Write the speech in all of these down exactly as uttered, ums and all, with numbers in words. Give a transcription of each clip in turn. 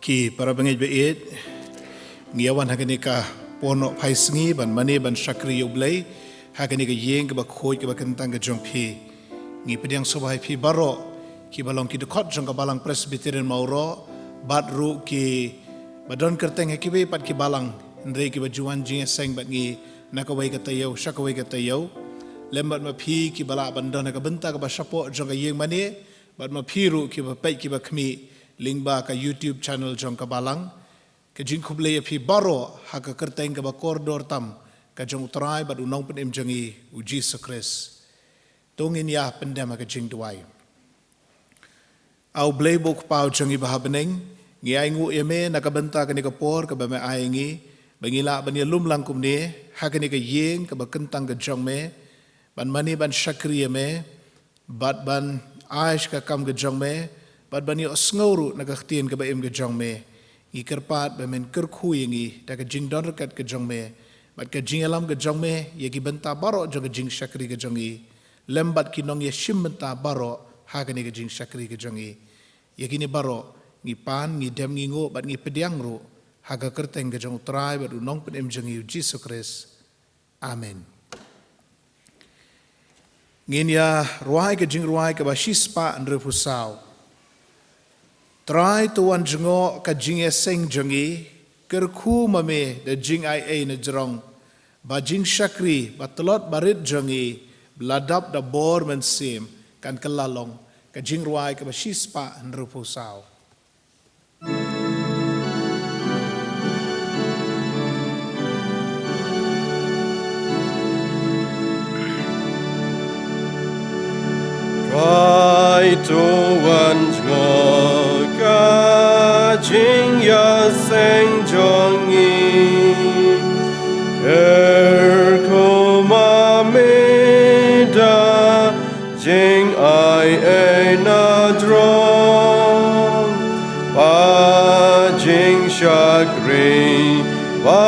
Ki para bangeit ba ïeit, ngi ïa wan ha kane ka por nohphai sngi ban mane ban shakri ïa U Blei ha kane ka ïing kaba khuid kaba kyntang ka jong phi. Ngi pdiang sngewbha ïa phi baroh kiba long ki dkhot jong ka Balang Presbyterian Mawroh, bad ruh kiba don kyrteng ha kiwei pat ki balang, hynrei kiba ju wan jingïaseng bad ngi na kawei ka taïew sha kawei ka taïew. Lem bad ma phi kiba lah ban don ha ka bynta kaba shapoh jong ka ïing mane, bad ma phi ruh kiba peit kiba khmih lyngba ka YouTube channel jong ka Balang. Ka jingkhublei ïa phi baroh ha ka kyrteng kaba kordor tam ka jong U Trai bad U Nongpynim jong ngi U Jisu Khrist. To ngin ïa pyndem ha ka jingduwai. A U Blei ba U Kpa jong ngi ba ha bneng, ngi ainguh ïa me na ka bynta kane ka por kaba me ai ïa ngi ba ngi lah ban ïalum lang kumne ha kane ka ïing kaba kyntang ka jong me, ban mane ban shakri ïa me, bad ban ai sha ka kam ka jong me, bad ban ïohsngew ruh na ka ktien kaba im ka jong me. Ngi kyrpad ba men kyrkhu ïa ngi da ka jingdon ryngkat ka jong me bad ka jingïalam ka jong me ïa ki bynta baroh jong ka jingshakri ka jong ngi, lem bad ki nongïashim bynta baroh ha kane ka jingshakri ka jong ngi. Ïa kine baroh ngi pan, ngi dem, ngi nguh bad ngi pdiang ruh ha ka kyrteng ka jong U Trai bad U Nongpynim jong ngi U Jisu Khrist. Amen. Ngin ïa rwai ka jingrwai kaba shispah hynriewphew saw. Trai, to wan jngoh ka jingïaseng jong ngi, kyrkhu ma me da jingaiei na jrong, ba jingshakri ba tlot ba rit jong ngi, ba la dap da bor mynsiem, kan kylla long. Ka jingrwai kaba shispah hynriewphew saw. Trai, to wan jngoh ka jingïaseng jong ngi, kyrkhu ma me da jingaiei na jrong, ba jingshakri ba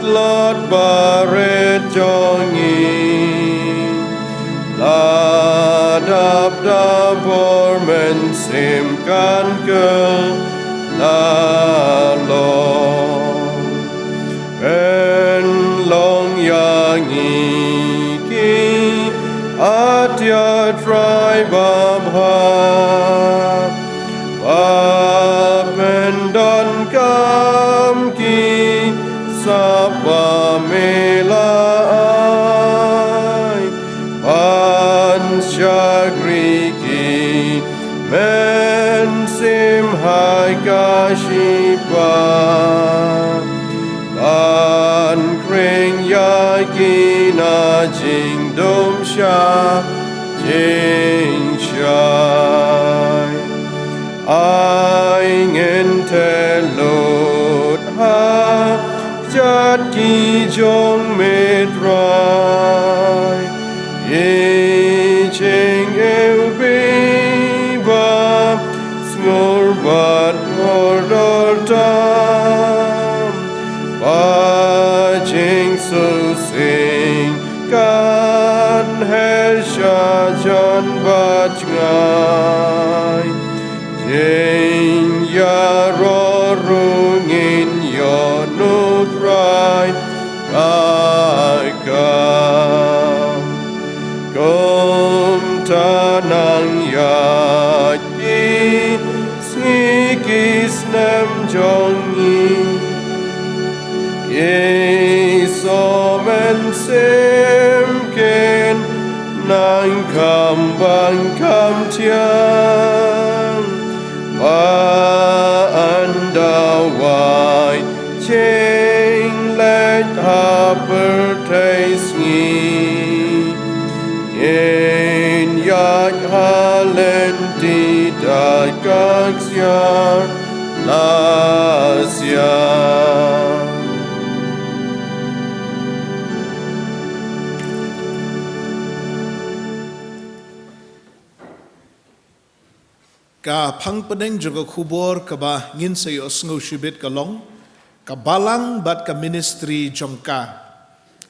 tlot ba rit jong ngi, la dap da bor mynsiem, kan kylla long. Pynlong ïa ngi ki atiar, Trai babha, ba pyndonkam ki sap ba me la ai, ban shakri ki mynsiem ha ka shipa, ban khring ïa ki na jingdum sha jingshai. Ai ngin te lut ha jait ki jong me, Trai, i jingiwbih ba sngewbha bad kordor tam, ba jingshisha kan her sha jan bad jngai. Jingïaroh ruh ngin ïoh, Trai, ka kam. Kumta nang ïa ki sngi ki snem jong ngi, ki sawmynsiem kin nang kham bang kham thiang, ba yn duwai jingleit ha pyrthei sngi. Ngin ïaid ha lynti da ka ksiar la siar. Ka phang pdeng jong ka khubor kaba ngin sa ïohsngew shibit ka long, ka Balang bad ka ministry jong ka.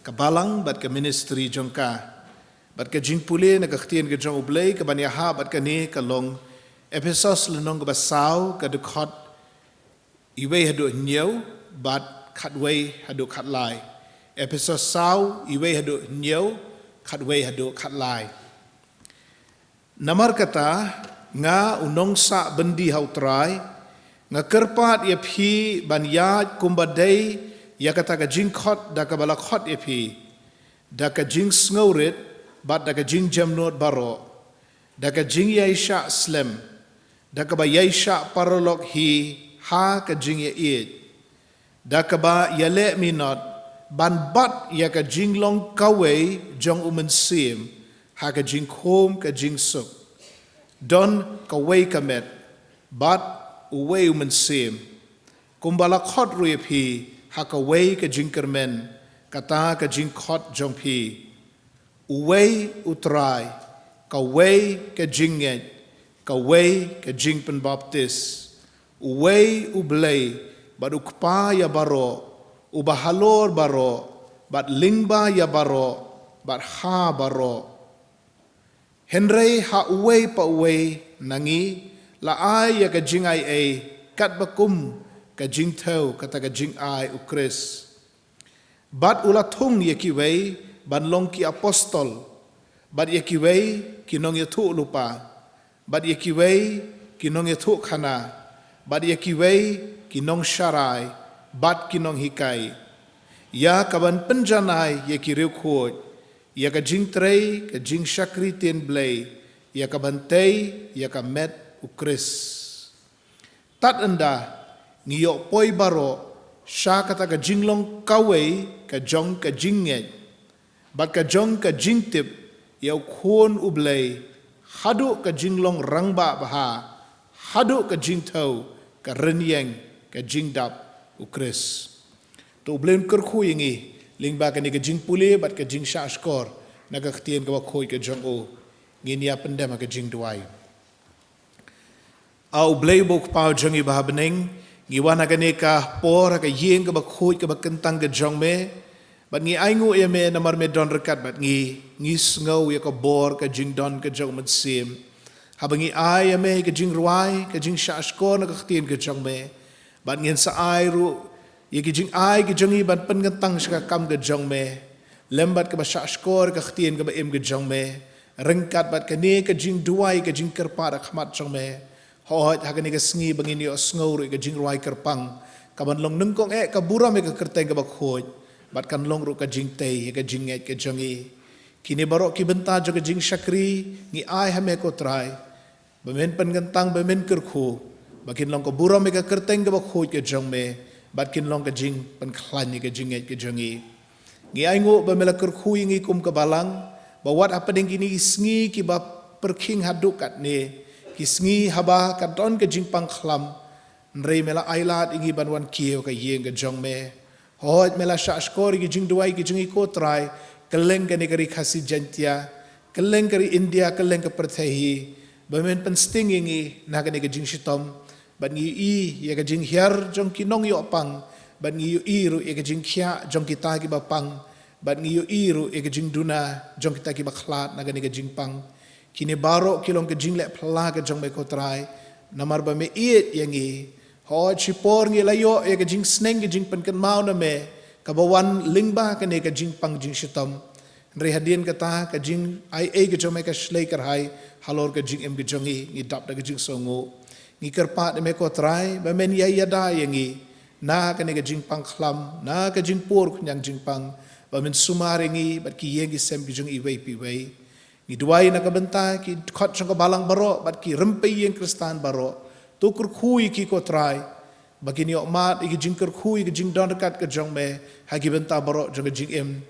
Ka Balang bad ka ministry jong ka. Bad ka jingpule na ka ktien ka jong U Blei kaban ïahap bad kane ka long Ephesos lynnong kaba saw, ka dkhot iwei haduh hynñiew bad khatwei haduh khatlai. Ephesos saw, iwei haduh hynñiew, khatwei haduh khatlai. Namar kata, nga u nongsah byndi ha U Trai, nga kyrpad ïa phi ban ïaid kumba dei ïa kata ka jingkhot da kaba la khot ïa phi, da ka jingsngewrit bad da ka jingjemnud baroh, da ka jingïaishah slem, da kaba ïaishah paralok hi ha ka jingïaieit, da kaba ïaleh minot ban bat ïa ka jinglong kawei jong U Mynsiem ha ka jingkhum ka jingsuk. Don kawei ka met bad uwei U Mynsiem, kumba la khot ruh ïa phi ha kawei ka jingkyrmen, kata ka jingkhot jong phi. Uwei U Trai, kawei ka jingngeit, kawei ka jingpynbaptis, uwei U Blei bad U Kpa ïa baroh, uba halor baroh bad lyngba ïa baroh bad ha baroh. Hynrei ha uwei pa uwei na ngi la ai ïa ka jingaiei katba kum ka jingthew, kata ka jingai U Khrist. Bad u la thung ïa kiwei ban long ki apostol, bad ïa kiwei ki nongïathuhlypa, bad ïa kiwei ki nongïathuhkhana, bad ïa kiwei ki nongsharai bad ki nonghikai, ïa ka ban pynjanai ïa ki riewkhuid, ïa ka jingtrei ka jingshakri ktien Blei, ïa ka ban tei ïa ka met U Khrist. Tad ynda ngi ïoh poi baroh sha kata ka jinglong kawei ka jong ka jingngeit bad ka jong ka jingtip ïa U Khun U Blei, haduh ka jinglong rangbah bha, haduh ka jingthew ka rynïeng ka jingdap U Khrist. To U Blei un kyrkhu ïa ngi lyngba kane ka jingpule bad ka jingshahshkor na ka ktien kaba khuid ka jong u. Ngin ïa pyndem ha ka jingduwai. A U Blei uba U Kpa jong ngi ba ha bneng, ngi wan ha kane ka por ha ka ïing kaba khuid kaba kyntang ka jong me, bad ngi ainguh ïa me namar me don ryngkat bad ngi. Ngi sngew ïa ka bor ka jingdon ka jong U Mynsiem haba ngi ai ïa me ka jingrwai, ka jingshahshkor na ka ktien ka jong me. Bad ngin sa ai ruh ïa ki jingai ki jong ngi ban pynkyntang sha ka kam ka jong me, lem bad kaba shahshkor ka ktien kaba im ka jong me, ryngkat bad kane ka jingduwai ka jingkyrpad ha khmat jong me. Hooid, ha kane ka sngi ba ngin ïohsngew ruh ïa ka jingrwai kyrpang, ka ban long nyngkong eh ka burom ïa ka kyrteng kaba khuid, bad kan long ruh ka jingtei ïa ka jingngeit ka jong ngi. Kine baroh ki bynta jong ka jingshakri ngi ai ha me ko Trai, ba men pynkyntang, ba men kyrkhu, ba kin long ka burom ïa ka kyrteng kaba khuid ka jong me, bad kin long ka jingpynkhlaiñ ïa ka jingngeit ka jong ngi. Ngi ainguh ba me la kyrkhu ïa ngi kum ka balang, ba wat hapdeng kine ki sngi kiba pyrkhing haduh katne, ki sngi haba ka don ka jingpang khlam, hynrei me la ailad ïa ngi ban wan kiew ha ka ïing ka jong me. Hooid, me la shahshkor ïa ki jingduwai ki jong ngi ko Trai, kylleng kane ka ri Khasi Jaiñtia, kylleng ka ri India, kylleng ka pyrthei hi, ba men pynsting ïa ngi na kane ka jingshitom, bad ngi ïohi ïa ka jinghiar jong ki nongïoh pang, bad ngi ïohi ruh ïa ka jingkhiah jong kita kiba pang, bad ngi ïohi ruh ïa ka jingduna jong kita kiba khlad na kane ka jingpang. Kine baroh ki long ka jingleh phylla ka jong me ko Trai, namar ba me ïeit ïa ngi. Hooid, shipor ngi la ïoh ïa ka jingsneng ka jingpynkynmaw na me, kaba wan lyngba kane ka jingpang jingshitom. Hynrei hadien kata ka jingaiei ka jong me ka shlei kyrhai halor ka jingim ka jong ngi, ngi dap da ka jingsngewnguh. Ngi kyrpad ïa me ko Trai ba men ïai ïada ïa ngi na kane ka jingpang khlam, na ka jingpur khñiang jingpang, ba men sumar ïa ngi bad ki ïing ki sem ki jong ngi iwei pa iwei. Ngi duwai na ka bynta ki dkhot jong ka balang baroh bad ki rympei ïing Khristan baroh. To kyrkhu ïa ki ko Trai, ba kin ïoh mad ïa ki jingkyrkhu ïa ki jingdon ryngkat ka jong me ha ki bynta baroh jong ka jingim.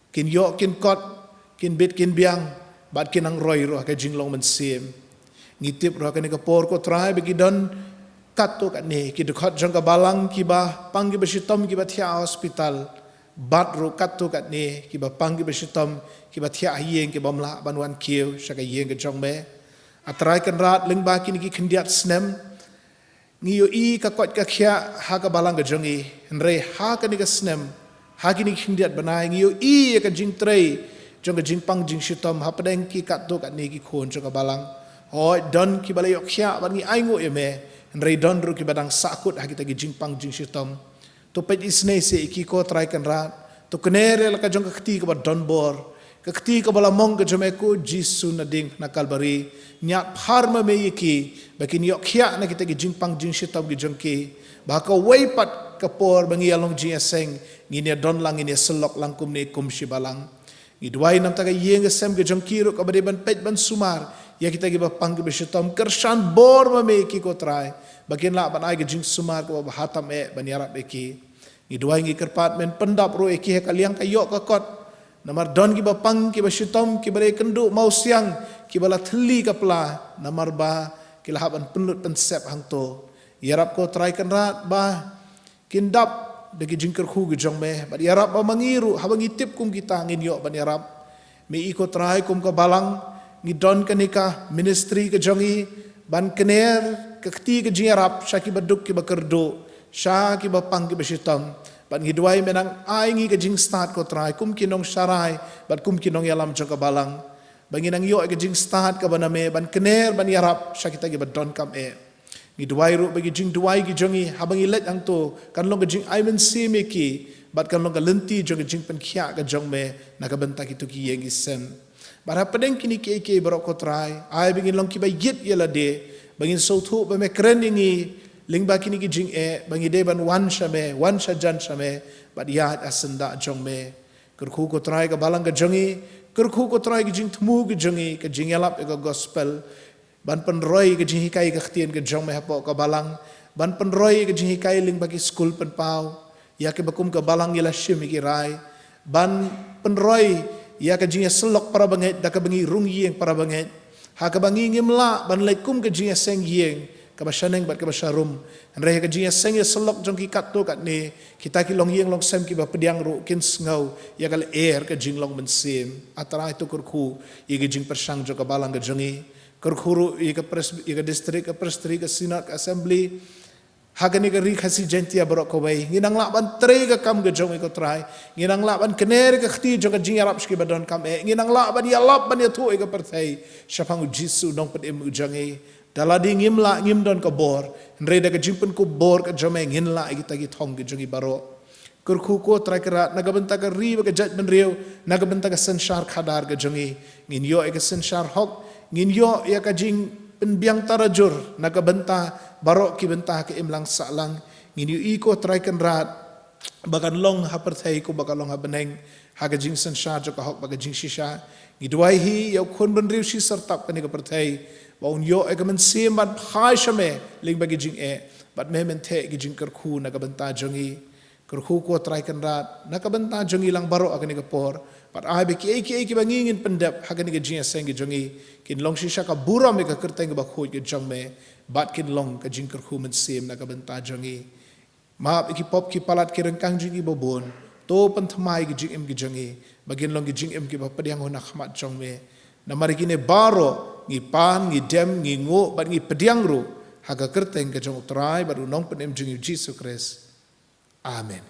Kin ïoh kin kot, kin bit kin biang, bad kin nang roi ruh ha ka jinglong mynsiem. Ngi tip ruh ha kane ka por ko Trai ba ki don katto katne ki dkhot jong ka balang kiba pang kiba shitom kiba thiah ha hospital, bad ruh katto katne kiba pang kiba shitom kiba thiah ha ïing, kiba ym lah ban wan kiew sha ka ïing ka jong me. A Trai Kynrad, lyngba kine ki khyndiat snem, ngi ïohi ka koit ka khiah ha ka balang ka jong ngi, hynrei ha kane ka snem, ha kine ki khyndiat bnai, ngi ïohi ïa ka jingtrei jong ka jingpang jingshitom hapdeng ki katto katne ki khun jong ka balang. Hooid, don kiba la ïoh khiah bad ngi ainguh ïa me, Hynrei don ruh kiba dang sahkut ha kita ki jingpang jingshitom. To peit isynei seh ïa ki ko Trai Kynrad. To kner ïa la ka jong ka kti kaba don bor, ka kti kaba la mong ka jong me ko Jisu na dieng na Kalbari. Ñiad phar ma me ïa ki ba kin ïoh khiah na kita ki jingpang jingshitom ki jong ki, ba ha kawei pat ka por ba ngi ïalong jingïaseng ngin ïadon lang, ngin ïasyllok lang kumne kum shi balang. Ngi duwai namar ka ïing ka sem ka jong ki ruh kaba dei ban peit ban sumar ïa kita kiba pang kiba shitom. Kyrshan bor ma me ïa ki ko Trai, ba kin lah ban ai ka jingsumar kaba bha tam eh ban ïarap ïa ki. Ngi duwai ngi kyrpad men pyndap ruh ïa ki ha ka liang ka ïoh ka kot. Namar don kiba pang kiba shitom, kiba dei kynduh mawsiang, kiba la thylli ka pla namar ba ki la hap ban pynlut pynsep hangto. Ïarap ko Trai Kynrad ba kin dap da ki jingkyrkhu ki jong me, bad ïarap ba ma ngi ruh haba ngi tip kum kita ngin ïoh ban ïarap. Me i ko Trai kum ka balang ngi don kane ka ministry ka jong ngi ban kner ka kti ka jingïarap sha kiba duk kiba kyrduh, sha kiba pang kiba shitom. Bad ngi duwai me nang ai ngi ka jingstad ko Trai kum ki nongsharai bad kum ki nongïalam jong ka balang, ba ngi nang ïoh ka jingstad kaba na me ban kner ban ïarap sha kita kiba donkam eh. Ngi duwai ruh ba ki jingduwai ki jong ngi haba ngi leit hangto kan long ka jingai mynsiem ïa ki, bad kan long ka lynti jong ka jingpynkhiah ka jong me na ka bynta kito ki ïing ki sem. Bad hapdeng kine kiei kiei baroh ko Trai, ai ba ngin long kiba ïit ïa lade, ba ngin sngewthuh ba me kren ïa ngi lyngba kine ki jingeh, ba ngi dei ban wan sha me, wan sha jan sha me, bad ïaid ha syndah jong me. Kyrkhu ko Trai ka balang ka jong ngi, kyrkhu ko Trai ki jingthmu ki jong ngi, ka jingïalap ïa ka gospel, ban pynroi ka jinghikai ka ktien ka jong me hapoh ka balang, ban pynroi ka jinghikai lyngba ki skul pynpaw, ïa kiba kum ka balang ngi la shim ïa ki rai, ban pynroi ïa ka jingïasyllok para bangeit da kaba ngi rung ïing para bangeit, ha kaba ngi ngim lah ban leit kum ka jingïaseng ïing kaba shaneng bad kaba sharum. Hynrei ha ka jingïaseng ïasyllok jong ki katto katne, kita ki longïing longsem kiba pdiang ruh kin sngew ïa ka lyer ka jinglong mynsiem. A Trai to kyrkhu ïa ka jingpyrshang jong ka balang ka jong ngi. Kyrkhu ruh ïa ka pres-, ïa ka district, ka presbytery, ka synod, ka assembly. Ha kane ka ri Khasi Jaiñtia baroh kawei, ngin nang lah ban trei ka kam ka jong ngi ko Trai. Ngin nang lah ban kner ka kti jong ka jingïarap sha kiba donkam eh. Ngin nang lah ban ïalap ban ïathuh ïa ka pyrthei shaphang u Jisu nongpynim u jong ngi. Da lade ngim lah, ngim don ka bor, hynrei da ka jingpynkup bor ka jong me ngin lah ïa kita ki thong ki jong ngi baroh. Kyrkhu ko Trai Kynrad na ka bynta ka ri bad ka jaitbynriew, na ka bynta ka synshar khadar ka jong ngi. Ngin ïoh ïa ka synshar hok, ngin ïoh ïa ka jingpynbiang tarajur na ka bynta baroh ki bynta ha ka imlang sahlang. Ngin ïohi ko Trai Kynrad ba kan long ha pyrthei kumba kan long ha bneng, ha ka jingsynshar jong ka hok bad ka jingshisha. Ngi duwai hi ïa u khun bynriew shi syrtap kane ka pyrthei, ba un ïoh ïa ka mynsiem ban phai sha me lyngba ki jingeh, bad me men theh ki jingkyrkhu na ka bynta jong ngi. Kyrkhu ko Trai Kynrad na ka bynta jong ngi lang baroh ha kane ka por, bad ai ba kiei kiei kiba ngi ngin pyndep ha kane ka jingïaseng ka jong ngi, kin long shisha ka burom ïa ka kyrteng kaba khuid ka jong me, bad kin long ka jingkyrkhu mynsiem na ka bynta jong ngi. Map ïa ki pop ki palat ki ryngkang jong ngi babun. To pynthymmai ki jingim ki jong ngi, ba kin long ki jingim kiba pdiang hun ha khmat jong me. Namar ïa kine baroh ngi pan, ngi dem, ngi nguh bad ngi pdiang ruh ha ka kyrteng ka jong u Trai bad u Nongpynim jong ngi u Jisu Khrist. Amen.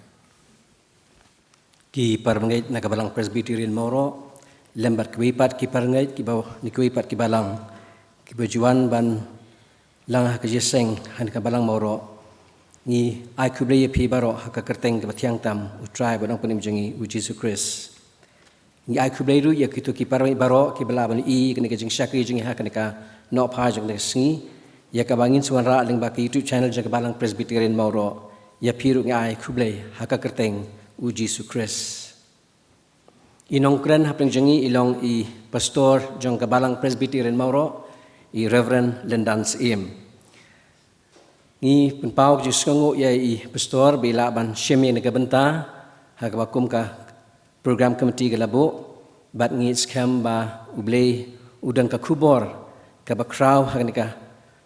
Ki parabangeit na ka Balang Presbyterian Mawroh, lem bad kiwei pat ki parangeit kiba, na kiwei pat ki balang kiba ju wan ban lang ha ka jingïaseng ha ka Balang Mawroh. Ngi ai khublei ïa phi baroh ha ka kyrteng kaba thiang tam u Trai bad u Nongpynim jong ngi u Jisu Khrist. Ngi ai khublei ruh ïa kito ki parabangeit baroh kiba lah ban ïohi ïa kane ka jingshakri jong ngi ha kane ka nohphai jong kane ka sngi, ïa kaba ngin sa wanrah lyngba ka YouTube channel jong ka Balang Presbyterian Mawroh. Ïa phi ruh ngi ai khublei ha ka kyrteng u Jisu Khrist. I nongkren hapdeng jong ngi i long i pastor jong ka Balang Presbyterian Mawroh, i Reverend Lyndan Syiem. Ngi pynpaw ka jingsngewnguh ïa i pastor ba i lah ban shim ïa kane ka bynta ha kaba kum ka program committee ka la buh, bad ngi skhem ba U Blei u don ka khubor kaba khraw ha kane ka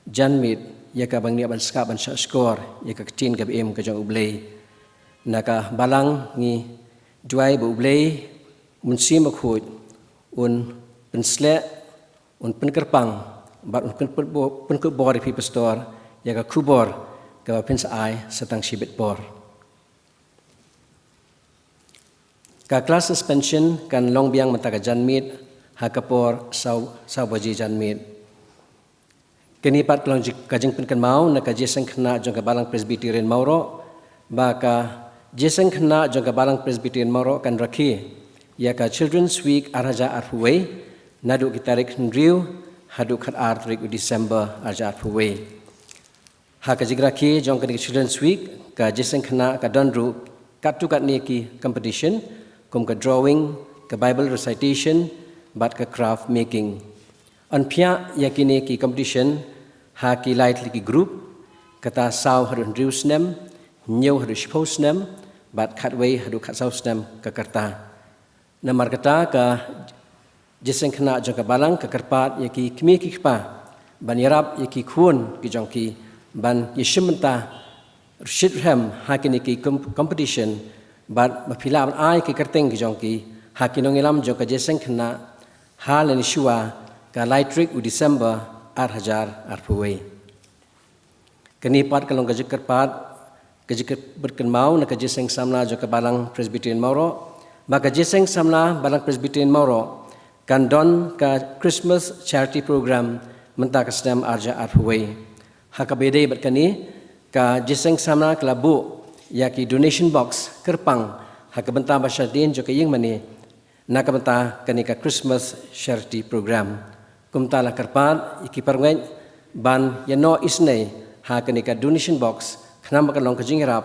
janmiet, ïa kaba ngi lah ban sngap ban shahshkor ïa ka ktien kaba im ka jong U Blei. Na ka balang ngi duwai ba U Blei u Mynsiem Bakhuid un pynsleh, un pynkyrpang bad un pyn-, pynkup bor ïa phi pastor ïa ka khubor kaba phin sa ai sa tang shibit por. Ka class suspension kan long biang mynta ka janmiet ha ka por saw, saw baje janmiet. Kane pat ka long ka jingpynkynmaw na ka Jingïaseng Khynnah jong ka Balang Presbyterian Mawroh, ba ka Jingïaseng Khynnah jong ka Balang Presbyterian Mawroh kan rakhe ïa ka Children's Week ar hajar arphew wei, naduh ki tarik hynriew haduh khatar tarik u December ar hajar arphew wei. Ha ka jingrakhe jong kane ka Children's Week, ka Jingïaseng Khynnah ka don ruh katto katne ki competition, kum ka drawing, ka Bible recitation, bad ka craft making. Yn pynïaid ïa kine ki competition ha ki lai tylli ki group, kata saw haduh hynriew snem, hynñiew haduh shiphew snem, bad khatwei haduh khatsaw snem ka rta. Namar kata ka Jingïaseng Khynnah jong ka Balang ka kyrpad ïa ki kmie ki kpa ban ïarap ïa ki khun ki jong ki ban ïashim bynta rshit rhem ha kine ki com-, competition, bad ba phi lah ban ai ki kyrteng ki jong ki ha ki nongïalam jong ka Jingïaseng Khynnah ha lane shuwa ka lai tarik u December ar hajar arphew wei. Kane pat ka long ka jingkyrpad, ka jingpynkynmaw na ka Jingïaseng Samla jong ka Balang Presbyterian Mawroh, ba ka Jingïaseng Samla Balang Presbyterian Mawroh kan don ka Christmas Charity Program mynta ka snem ar hajar arphew wei. Ha kaba ïadei bad kane, ka Jingïaseng Samla ka la buh ïa ki donation box kyrpang ha ka bynta ba shadien jong ka ïingmane na ka bynta kane ka Christmas Charity Program. Kumta la kyrpad ïa ki parangeit ban ïa noh isynei ha kane ka donation box, khnang ba kan long ka jingïarap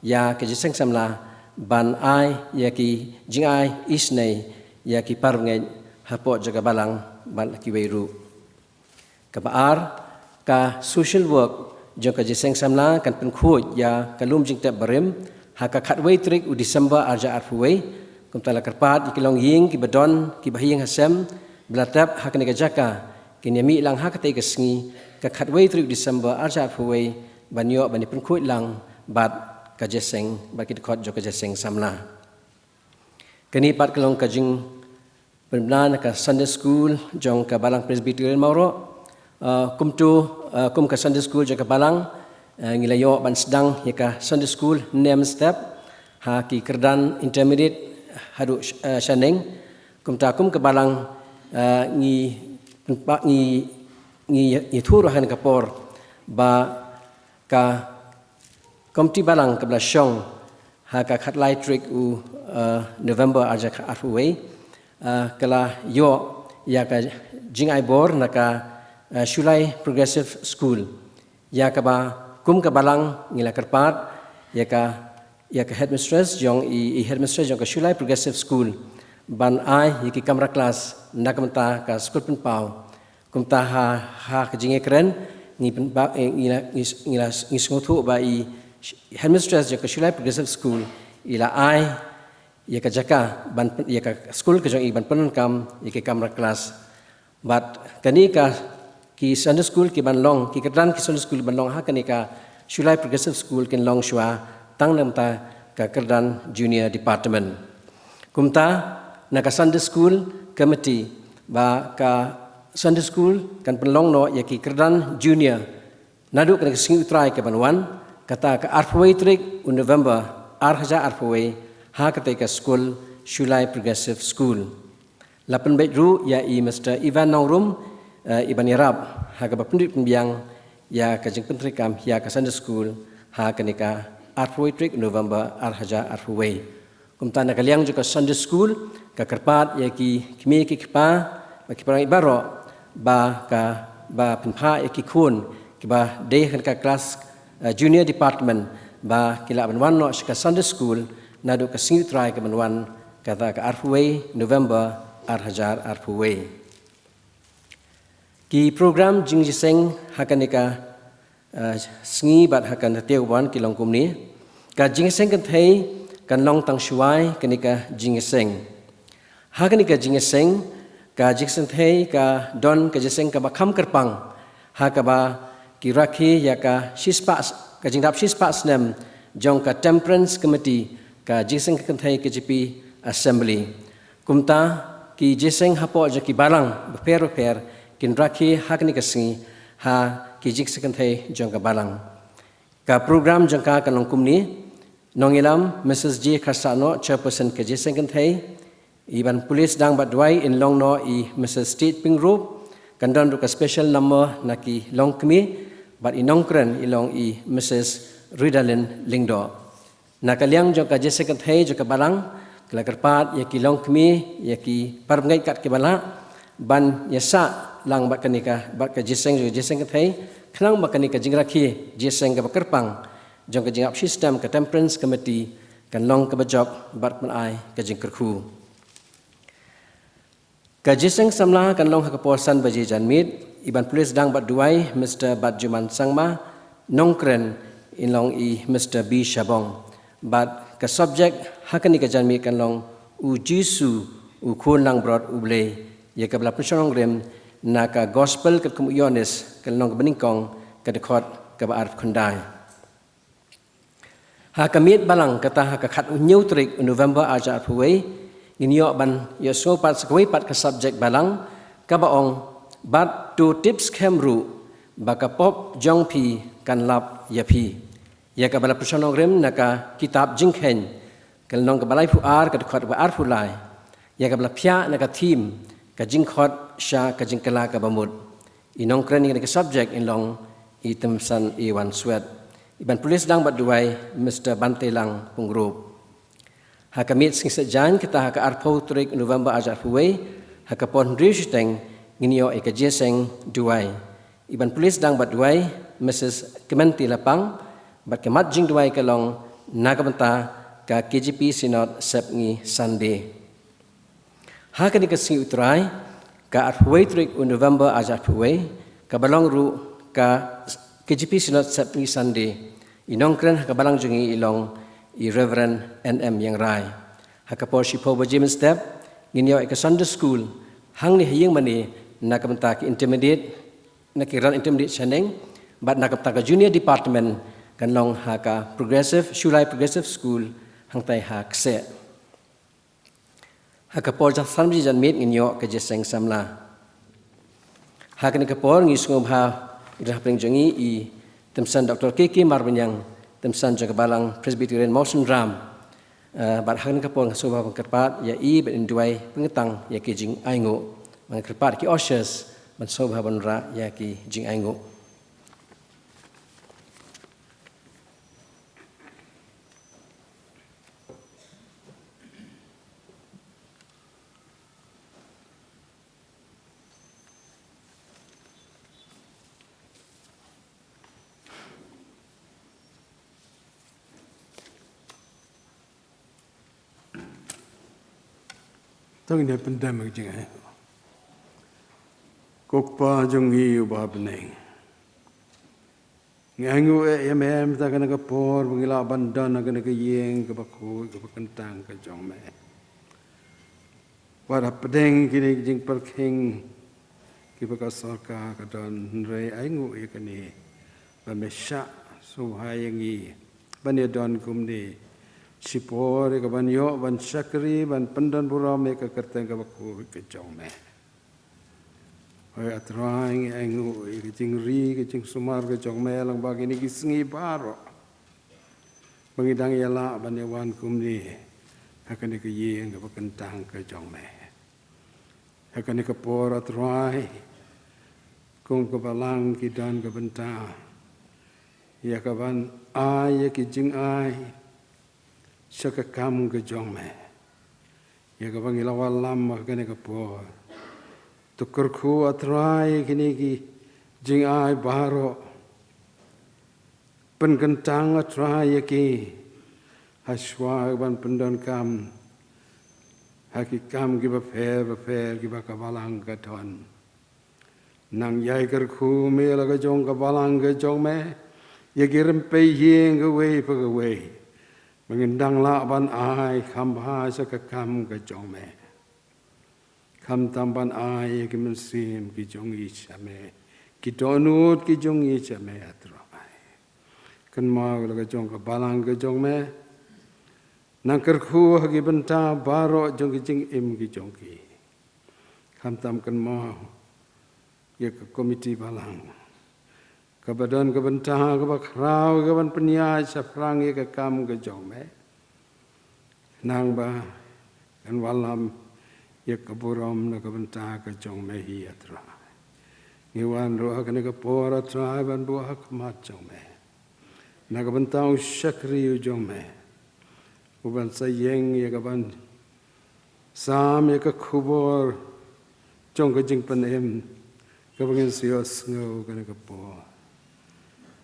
ïa ka Jingïaseng Samla ban ai ïa ki jingai isynei ïa ki parangeit hapoh jong ka Balang bad kiwei ruh. Kaba ar, ka social work jong ka Jingïaseng Samla kan pynkhuid ïa ka lum jingtep barim ha ka khatwei tarik u December ar hajar arphew wei. Kumta la kyrpad ïa ki longïing kiba don kiba ha ïing ha sem ba la tep ha kane ka jaka, kin ïa mih lang ha katei ka sngi ka khatwei tarik u December ar hajar arphew wei ban ïoh ban ïa pynkhuid lang bad ka Jingïaseng, bad ki dkhot jong ka Jingïaseng Samla. Kane pat ka long ka jingpynbna na ka Sunday School jong ka Balang Presbyterian Mawroh. Uh, kumto, uh, kum ka Sunday School jong ka Balang, uh, ngi la ïoh ban sdang ïa ka Sunday School hynne mynstep ha ki kyrdan intermediate haduh sh-, uh, shaneng. Kumta kum ka Balang, uh, ngi, ngi, ngi, ngi thur ha kane ka por ba ka Komiti Balang kaba la shong ha ka khatlai tarik u, uh, November ar hajar arphew wei, uh, ka la ïoh ïa ka jingai bor na ka, uh, Shulai Progressive School. Ïa kaba kum ka Balang ngi la kyrpad ïa ka, ïa ka headmistress jong i, i headmistress jong ka Shulai Progressive School ban ai ïa ki kamra klas na ka bynta ka skul pynpaw. Kumta ha, ha ka jingïakren ngi pyn-, ba, eh, ngi la, ngi, ngi la, ngi sngewthuh ba i headmistress jong ka Shulai Progressive School i la ai ïa ka jaka ban pyn-, ïa ka skul ka jong i ban pyndonkam ïa ki kamra klas. Bad kane ka, ki Sunday School ki ban long, ki kyrdan ki Sunday School ban long ha kane ka Shulai Progressive School kin long shuwa tang na ka bynta ka kyrdan Junior Department. Kumta na ka Sunday School Committee ba ka Sunday School kan pynlong noh ïa ki kyrdan Junior naduh kane ka sngi U Trai ka ban wan, kata ka arphew wei tarik u November ar hajar arphew wei, ha katei ka skul Shulai Progressive School. La pynbeit ruh ïa i Mister Ivan Nongrum, eh, i ban ïarap ha kaba pynduh pynbiang ïa ka jingpyntreikam ïa ka Sunday School ha kane ka arphew wei tarik November ar hajar arphew wei. Kumta na ka liang jong ka Sunday School, ka kyrpad ïa ki kmie ki kpa bad ki parangeit baroh ba ka, ba pynphah ïa ki khun kiba dei ha ka klas, eh, Junior Department ba ki lah ban wan noh sha ka Sunday School naduh ka sngi U Trai ka ban wan, kata ka arphew wei November ar hajar arphew wei. Ki program jingïaseng ha kane ka, eh, sngi bad ha kane ka tiew ban ki long kumne. Ka jingïaseng kynthei kan long tang shuwa ïa kane ka jingïaseng. Ha kane ka jingïaseng, ka jingïaseng kynthei ka don ka jingïaseng kaba kham kyrpang ha kaba ki rakhe ïa ka shispah, ka jingdap shispah snem jong ka Temperance Committee ka jingïaseng kynthei K J P Assembly. Kumta ki jingïaseng hapoh jong ki balang bapher bapher kin rakhe ha kane ka sngi ha ki jingïaseng kynthei jong ka balang. Ka program jong ka kan long kumne: nongïalam Missus J Kharsahnoh, Chairperson ka jingïaseng kynthei, i ban pule sdang bad duwai, yn long noh i Missus State Pyngrope, Kan don ruh ka special number na ki longkmie bad i nongkren i long i Mrs Ridalin Lyngdoh. Na ka liang jong ka jingïaseng kynthei jong ka balang, ka la kyrpad ïa ki longkmie, ïa ki parabangeit kat kiba lah ban ïasah lang bad kane ka, bad ka jingïaseng jong ka jingïaseng kynthei, khnang ba kane ka jingrakhe jingïaseng kaba kyrpang jong ka jingïap shitom ka Temperance Committee kan long kaba jop bad ban ai ka jingkyrkhu. Ka jingïaseng samla kan long ha ka por san baje janmiet, iban pule sdang bad duwai Mr Batjuman Sangma, nongkren in long i Mr B Shabong. Bad ka subject ha kane ka janmiet kan long U Jisu, U Khun Langbrot U Blei, ïa kaba la pynshong nongrim na ka Gospel katkum u Ïoannis, ka lynnong kaba nyngkong, ka dkhot kaba arphew khyndai. Ha ka miet balang kata ha ka khathynñiew tarik u November arhajar arphew wei, ngin ïoh ban ïohsngew pat sa kawei pat ka subject balang, kaba ong, Bad to tip skhem ruh ba ka pop jong phi kan lap ïa phi. Ïa kaba la pynshong nongrim na ka kitab Jingkheiñ, ka lynnong kaba laiphew ar, ka dkhot kaba arphew lai. Ïa kaba la phiah na ka theme, Ka Jingkhot sha ka Jingkylla kaba Mut. I nongkren ïa kane ka subject in long i Temsan Ewan Swet. Iban pule sdang bad duwai Mr Bantelang Pyngrope. Ha ka miet sngi Saitjaiñ kata ha ka arphew tarik November arhajar arphew wei, ha ka por hynriew shiteng, ngin ïoh ïa ka jingïaseng duwai. Iban pule sdang bad duwai Mrs Kmenti Lapang, bad ka mat jingduwai ka long na ka bynta ka K J P Synod Sepngi Sunday. Ha kane ka Sngi U Trai, ka arphew wei tarik u November arhajar arphew wei, kaba long ruh ka K J P Synod Sepngi Sunday. I nongkren ha ka balang jong ngi i long i Reverend N M Ïengrai. Ha ka por shiphew baje mynstep, ngin ïoh ïa ka Sunday School hangne ha ïingmane na ka bynta ki intermediate, na ki ran intermediate shaneng, bad na ka bynta ka junior department kan long ha ka Progressive, Shulai Progressive School, hangtai ha Kseh. Ha ka por san baje janmiet ngin ïoh ka jingïaseng samla. Ha kane ka por ngi sngewbha ïa ki don hapdeng jong ngi i Temsan Doctor K K Marbaniang, Temsan jong ka Balang Presbyterian Mawsynram. Eh, bad ha kane ka por nga sngewbha ban kyrpad ïa i ban duwai pynkyntang ïa ki jingainguh. Ban kyrpad ki ushers ban sngewbha ban rah ïa ki jingainguh. To ngin ïa pyndem ka jingaiñ. Ko Kpa jong ngi uba ha bneng, ngi ainguh eh ïa me mynta kane ka por ba ngi lah ban don ha kane ka ïing kaba khuid kaba kyntang ka jong me. Wat hapdeng kine ki jingpyrkhing kiba ka sorkar ka don, hynrei ainguh ïa kane ba me shah sngewbha ïa ngi ban ïa don kumne. Shipor ïa ka ban ïoh ban shakri ban pyndon burom ïa ka kyrteng kaba khuid ka jong me. Hooid A Trai, ngi ainguh ïa ka jingri ka jingsumar ka jong me lyngba kine ki sngi baroh ba ngi dang ïa lah ban ïa wan kumne ha kane ka ïing kaba kyntang ka jong me. Ha kane ka por A Trai, kum ka balang ki don ka bynta ïa ka ban ai ïa ki jingai sha ka kam ka jong me. Ïa kaba ngi la wallam ha kane ka por. To kyrkhu A Trai ïa kine ki jingai baroh. Pynkyntang A Trai ïa ki hashwa ban pyndonkam ha ki kam kiba pher bapher kiba ka balang ka don. Nang ïai kyrkhu me la ka jong ka balang ka jong me ïa ki rympei ïing kawei pa kawei ba ngin dang lah ban ai kham bha sha ka kam ka jong me. Khamtam ban ai ïa ki mynsiem ki jong ngi sha me, ki dohnud ki jong ngi sha me A Trai. Kynmaw la ka jong ka balang ka jong me. Nang kyrkhu ha ki bynta baroh jong ki jingim ki jong ki. Khamtam kynmaw ïa ka komiti balang kaba don ka bynta kaba khraw ka ban pynïaid shaphrang ïa ka kam ka jong me. Nang ba kan wallam ïa ka burom na ka bynta ka jong me hi A Trai. Ngi wan ruh ha kane ka por, A Trai, ban buh ha khmat jong me na ka bynta u shakri u jong me, u ban sa ïeng ïa ka ban sam ïa ka khubor jong ka jingpynim kaba ngin sa ïohsngew kane ka por.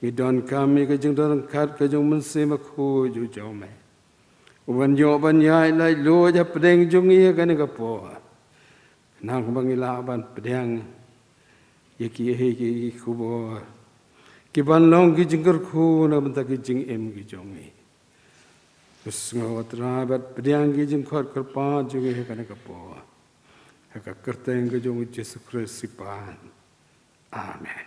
Ngi donkam ïa ka jingdonkam ka jong u Mynsiem Bakhuid u jong me, u ban ïoh ban ïaid laitluid hapdeng jong ngi ha kane ka por, khnang ba ngin lah ban pdiang ïa kiei kiei ki khubor ki ban long ki jingkyrkhu na ka bynta ki jingim ki jong ngi. Ïohsngew, A Trai, bad pdiang ki jingkhot kyrpad jong ngi ha kane ka por, ha ka kyrteng ka jong U Jisu Khrist, U Trai. Amen.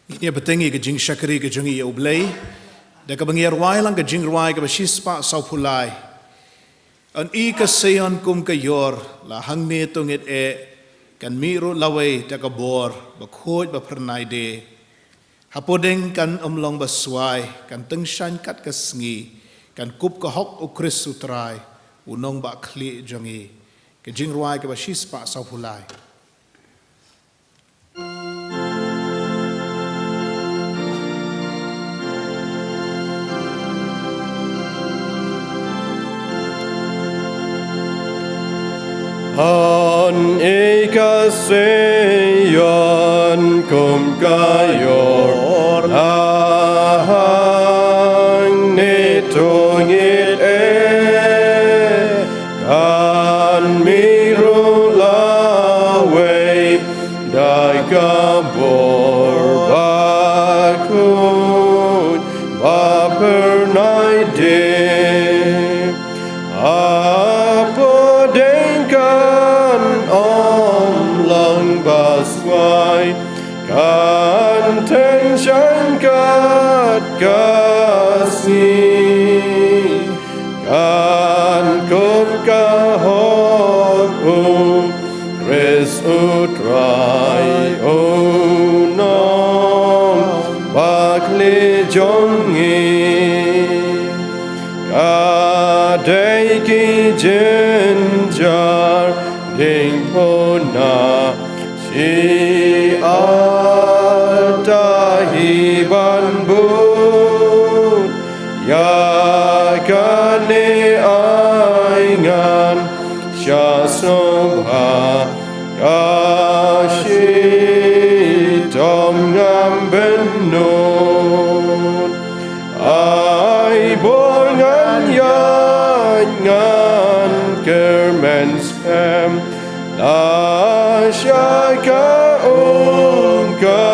Ngin ïa bteng ïa ka jingshakri ka jong ngi ïa U Blei da kaba ngi ïa rwai lang ka jingrwai kaba shispah sawphew lai. Yn i ka Sion kum ka ïor, la hangne to ngeit eh, kan mih ruh lawei da ka bor bakhuid baphyrnai de. Hapdeng kan ym long baswai, kan tyngshaiñ kat ka sngi, kan kup ka hok U Khrist U Trai, U Nongbahkhlieh jong ngi. Ka jingrwai kaba shispah sawphew lai. Yn i ka Sion kum ka ïor, la hangne to ngeit eh, kan mih ruh lawei da ka bor bakhuid baphyrnai de. Hapdeng kan ym long baswai, kan tyngshaiñ kat ka sngi, kan kup ka hok U Khrist U Trai, U Nongbahkhlieh jong ngi. Ka dei ki jynjar diengphna, shi ar ta hi ban bud ïa kane ai ngan sha sngewbha, ka shitom ngam bynnud. Ai bor ngan ïaid ngan kyrmen skhem, la shah ka um ka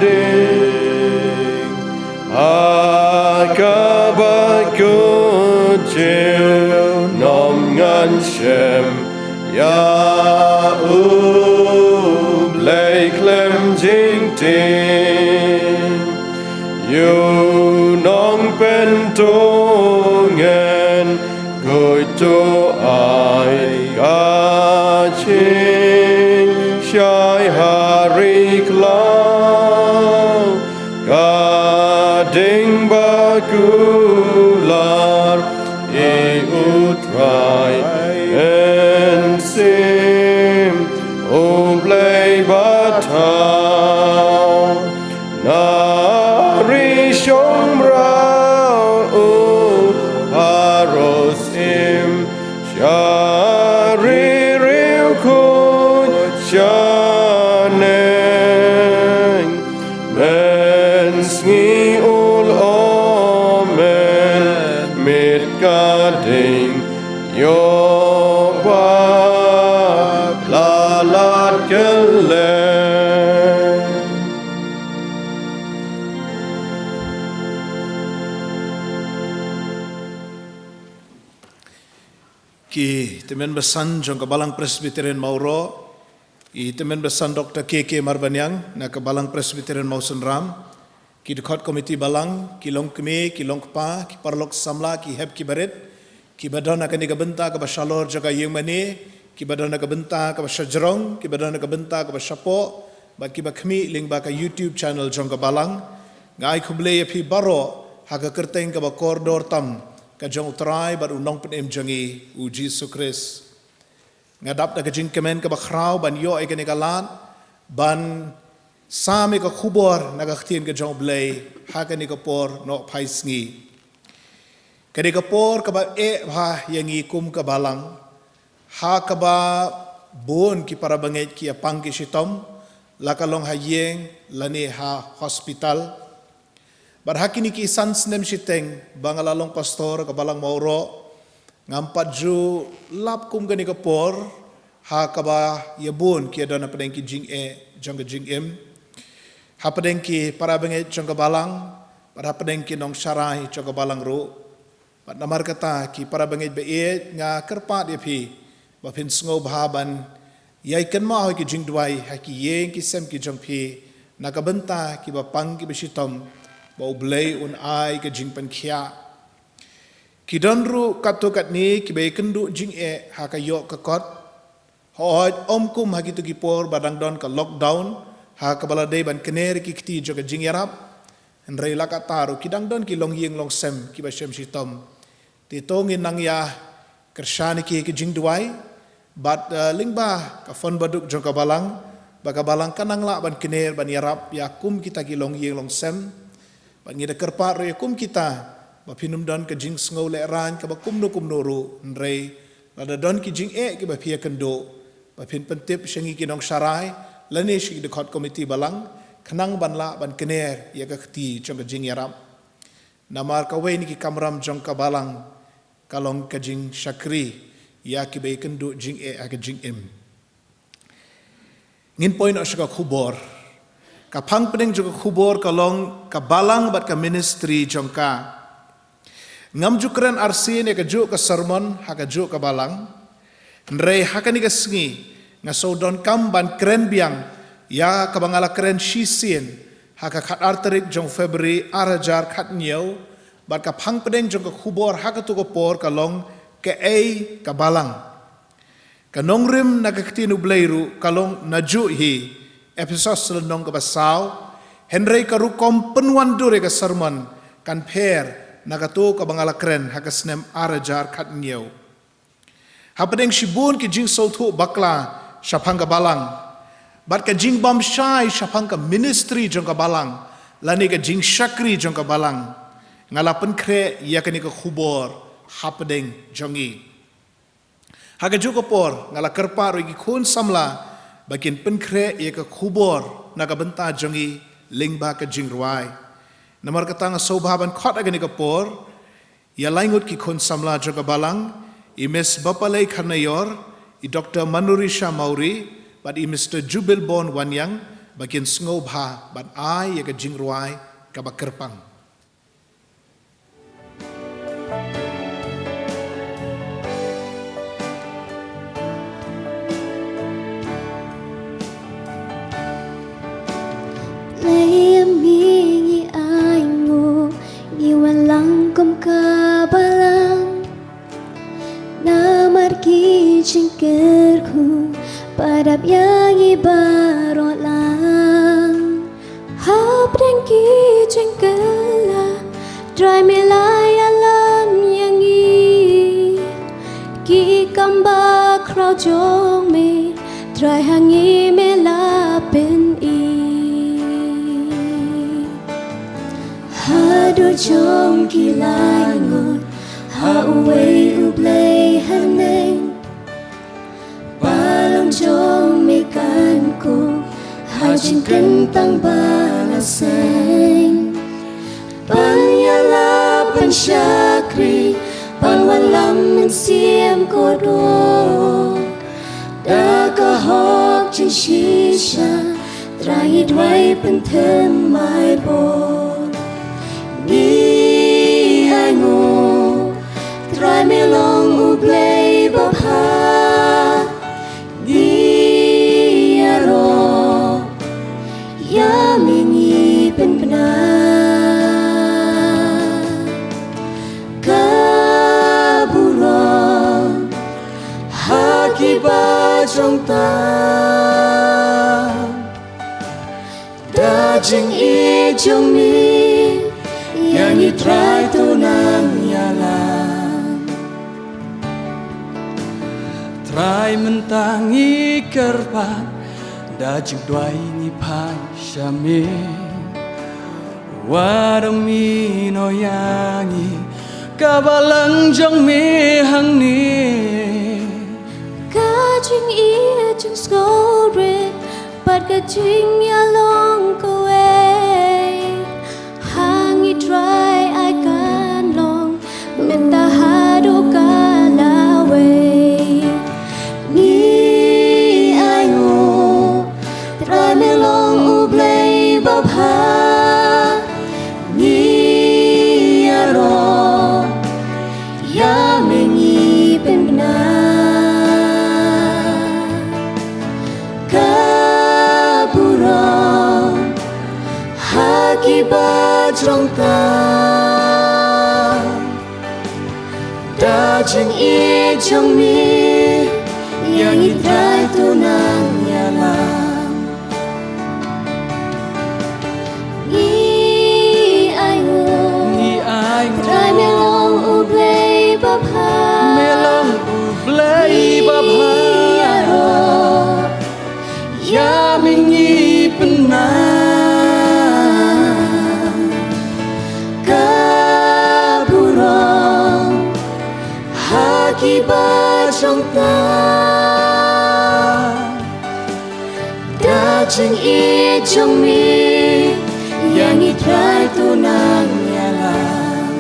ding. Ha kaba kut junom ngan shem ïa U Blei khlem jingtieng. Ïa u nongpyntngen khuid to ai ka jingshai ha ri khlaw, ka ding ba kular ïa U Trai Mynsiem U Blei bathaw. Na ri shong mraw u pharos im, sha ri riewkhuid shaneng. Mynsngi u la ong, mynmiet ka ding ïoh ba la lad kylleng. Ki tymmen basan jong ka Balang Presbyterian Mawroh, ki tymmen basan Doktor K K Marbaniang na ka Balang Presbyterian Mawsynram, ki dkhot komiti balang, ki longkmie, ki longkpa, ki paralok samla, ki hep ki barit, kiba don ha kane ka bynta kaba shalor jong ka ïingmane, kiba don na ka bynta kaba shajrong, kiba don na ka bynta kaba shapoh, bad kiba khmih lyngba ka YouTube channel jong ka Balang. Nga ai khublei ïa phi baroh ha ka kyrteng kaba kordor tam ka jong U Trai bad U Nongpynim jong ngi, U Jisu Khrist. Nga dap da ka jingkmen kaba khraw ban ïoh ïa kane ka lad ban sam ïa ka khubor na ka ktien ka jong U Blei ha kane ka por nohphai sngi. Kane ka por kaba eh bha ïa ngi kum ka Balang, ha kaba bun ki para bangeit ki ïa pang ki shitom, la ka long ha ïing lane ha hospital. Bad ha kine ki san snem shiteng ba nga la long pastor ka Balang Mawroh, ngam pat ju lap kum kane ka por ha kaba ïa bun ki ïa don hapdeng ki jingeh jong ka jingim, hapdeng ki para bangeit jong ka Balang, bad hapdeng ki nongsharai jong ka Balang ruh. Bad namar kata ki para bangeit ba ïeit, nga kyrpad ïa phi ba phin sngewbha ban ïai kynmaw ha ki jingduwai ha ki ïing ki sem ki jong phi na ka bynta kiba pang kiba shitom, ba U Blei un ai ka jingpynkhiah. Ki don ruh katto katne kiba ïakynduh jingeh ha ka ïoh ka kot. Hooid, ym kum ha kito ki por ba dang don ka lockdown ha kaba la dei ban kner ki kti jong ka jingïarap. Hynrei la katta ruh ki dang don ki longïing longsem kiba shem shitom. Te to ngin nang ïa kyrshan ïa ki ha ki jingduwai. Bad, eh, lyngba ka phone baduk jong ka Balang, ba ka Balang kan nang lah ban kner ban ïarap ïa kum kita ki longïing longsem. Bad ngi da kyrpad ruh ïa kum kita ba phin ym don ka jingsngew lehraiñ kaba kumno kumno ruh, hynrei lada don ki jingeh kiba phi ïakynduh, ba phin pyntip sha ngi ki nongsharai lane sha ki dkhot komiti Balang, khnang ban lah ban kner ïa ka kti jong ka jingïarap. Namar kawei na ki kamram jong ka Balang ka long ka jingshakri ïa kiba ïakynduh jingeh ha ka jingim. Ngin poi noh sha ka khubor. Ka phang pdeng jong ka khubor ka long ka Balang bad ka ministry jong ka. Ngam ju kren arsien ïa kajuh ka sermon ha kajuh ka Balang. Hynrei ha kane ka sngi nga shu donkam ban kren biang ïa kaba nga la kren shisien ha ka khatar tarik jong February ar hajar khathynñiew, bad ka phang pdeng jong ka khubor ha kato ka por ka long Kaei ka Balang. Ka nongrim na ka ktien U Blei ruh ka long najuh hi, Ephesos lynnong kaba saw, hynrei ka rukom pynwandur ïa ka sermon kan pher na kato kaba nga la kren ha ka snem ar hajar khathynñiew. Hapdeng shibun ki jingsngewthuh bakla shaphang ka Balang, bad ka jingbymshai shaphang ka ministry jong ka Balang, lane ka jingshakri jong ka Balang, nga la pynkhreh ïa kane ka khubor hapdeng jong ngi. Ha kajuh ka por nga la kyrpad ruh ïa ki khun samla ba kin pynkhreh ïa ka khubor na ka bynta jong ngi lyngba ka jingrwai. Namar kata nga sngewbha ban khot ha kane ka por ïa lai ngut ki khun samla jong ka Balang, i Miss Bapalei Kharnaior, i Doktor Manurisha Mawrie, bad i Mister Jubilborn Wanniang, ba kin sngewbha ban ai ïa ka jingrwai kaba kyrpang. Lei ïa me ngi ainguh, ngi wan lang kum ka Balang. Namar ki jingkyrkhu ba dap ïa ngi baroh lang. Hapdeng ki jingkylla, Trai me la ïalam ïa ngi. Ki kam bakhraw jong me, Trai ha ngi me la pyni. Haduh jong ki lai ngut, ha uwei U Blei haneng. Balang jong me kan kut ha jingkyntang ba la seng. Ban ïalap, ban shakri, ban wallam mynsiem kordor. Da ka hok jingshisha, Trai ngi duwai pynthymmai bor. Ngi ainguh, Trai me long U Blei babha. Ngi ïaroh, ïa me ngi pynbna. Ka burom ha ki ba Jong ta da jingïeit jong me, ïa ngi Trai to nang ïalam. Trai mynta ngi kyrpad, da jingduwai ngi phai sha me. Wat ong me noh ïa ngi, ka balang jong me hangne. Ka jingïeit jingsngewrit bad ka jingïalong kawei, ha ngi Trai ai kan long mynta haduh ka lawei. Ngi ainguh Trai me long U Blei babha. Ngi ïaroh ïa me, ngi pynbna ka burom ha ki ba jrong ta. Da jingïeit jong me, ïa ngi Trai to nang ïalam. Ngi ainguh, ngi ainguh Trai me long U Blei babha. Me long U Blei babha. Ngi ïaroh ïa me, ngi pynbna ka burom ha ki ba jrong ta. Da jingïeit jong me, ïa ngi Trai to nang ïalam.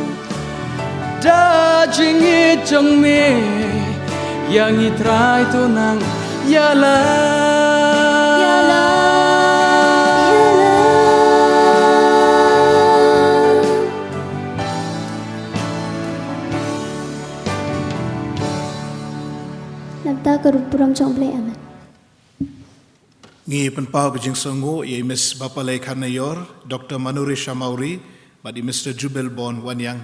Da jingïeit jong me, ïa ngi Trai to nang ïalam. Ïalam. Nangta ka burom jong U Blei, amen. Ngi pynpaw ka jingsngewnguh ïa i Miss Bapalei Kharnaior, Doktor Manurisha Mawrie, bad i Mister Jubel Bon Wanïang.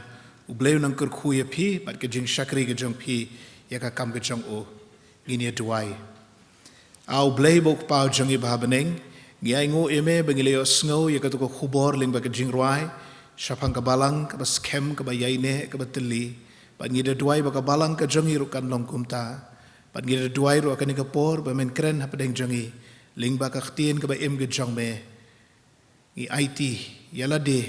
U Blei un nang kyrkhu ïa phi bad ka jingshakri ka jong phi ïa ka kam ka jong u. Ngin ïa duwai. A U Blei ba u Kpa jong ngi ba ha bneng, ngi ainguh ïa me ba ngi la ïohsngew ïa kato ka khubor lyngba ka jingrwai shaphang ka balang kaba skhem, kaba ïaineh, kaba tylli. Bad ngi da duwai ba ka balang ka jong ngi ruh kan long kumta. Bad ngi da duwai ruh ha kane ka por ba men kren hapdeng jong ngi lyngba ka ktien kaba im ka jong me. Ngi aiti ïa lade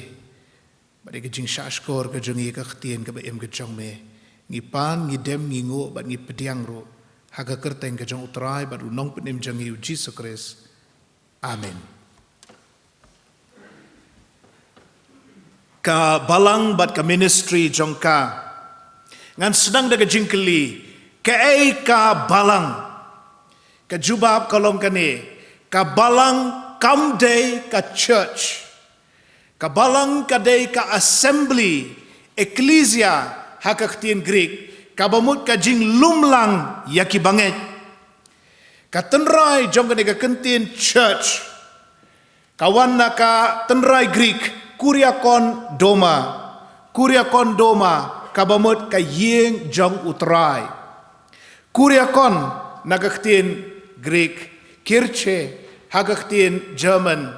bad ïa ka jingshahshkor ka jong ngi ïa ka ktien kaba im ka jong me. Ngi pan, ngi dem, ngi nguh bad ngi pdiang ruh ha ka kyrteng ka jong U Trai bad U Nongpynim jong ngi U Jisu Khrist. Amen. Ka balang bad ka ministry jong ka. Ngan sdang da ka jingkylli, kaei ka balang? Ka jubab ka long kane, ka balang kam dei ka church. Ka balang ka dei ka assembly, ecclesia ha ka ktien Greek, kaba mut ka jinglumlang ïa ki bangeit. Ka tynrai jong kane ka kyntien church ka wan na ka tynrai Greek, kuriakon doma. Kuriakon doma, kaba mut ka ïing jong U Trai. Kuriakon na ka ktien Greek, kirche ha ka ktien German,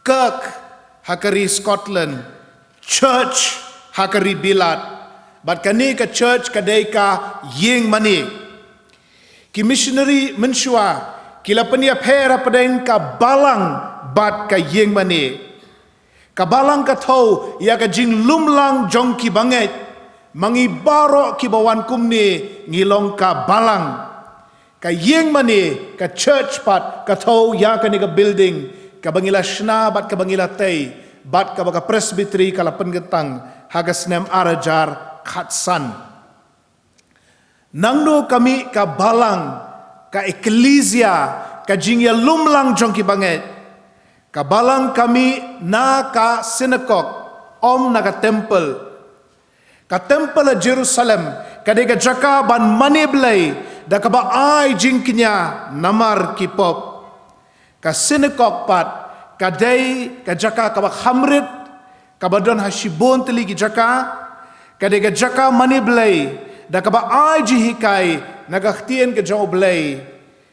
kirk ha ka ri Scotland, church ha ka ri Bilat. Bad kane ka church ka dei ka ïing mane. Ki missionary mynshuwa ki la pynïapher hapdeng ka balang bad ka ïing mane. Ka balang ka thew ïa ka jinglumlang jong ki bangeit. Ma ngi baroh kiba wan kumne ngi long ka balang. Ka ïing mane, ka church pat, ka thew ïa kane ka building kaba ngi la shna bad kaba ngi la tei bad kaba ka presbytery ka la pynkyntang ha ka snem ar hajar khatsan. Nangno ka mih ka balang, ka ecclesia, ka jingïalumlang jong ki bangeit? Ka balang ka mih na ka synagogue, ym na ka temple. Ka temple ha Jerusalem ka dei ka jaka ban mane Blei da kaba ai jingkñia namar ki pop. Ka synagogue pat ka dei ka jaka kaba kham rit, kaba don ha shibun tylli ki jaka. Ka dei ka jaka mane Blei da kaba ai jinghikai na ka ktien ka jong U Blei.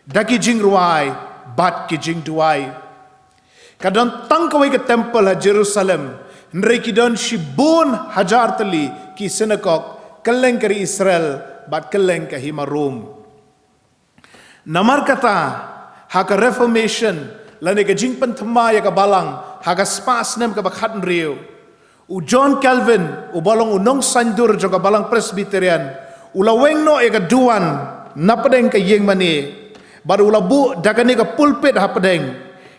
da ki jingrwai bad ki jingduwai. Ka don tang kawei ka temple ha Jerusalem, hynrei ki don shibun hajar tylli ki synagog kylleng ka ri Israel bad kylleng ka hima Rom. Namar kata, ha ka Reformation, lane ka jingpynthame ïa ka balang, ha ka spah snem kaba khathynriew, u John Calvin, uba long u nongsaiñdur jong ka balang Presbyterian, u la weng noh ïa ka duwan napdeng ka ïing mane, bad u la buh da kane ka pulpit hapdeng,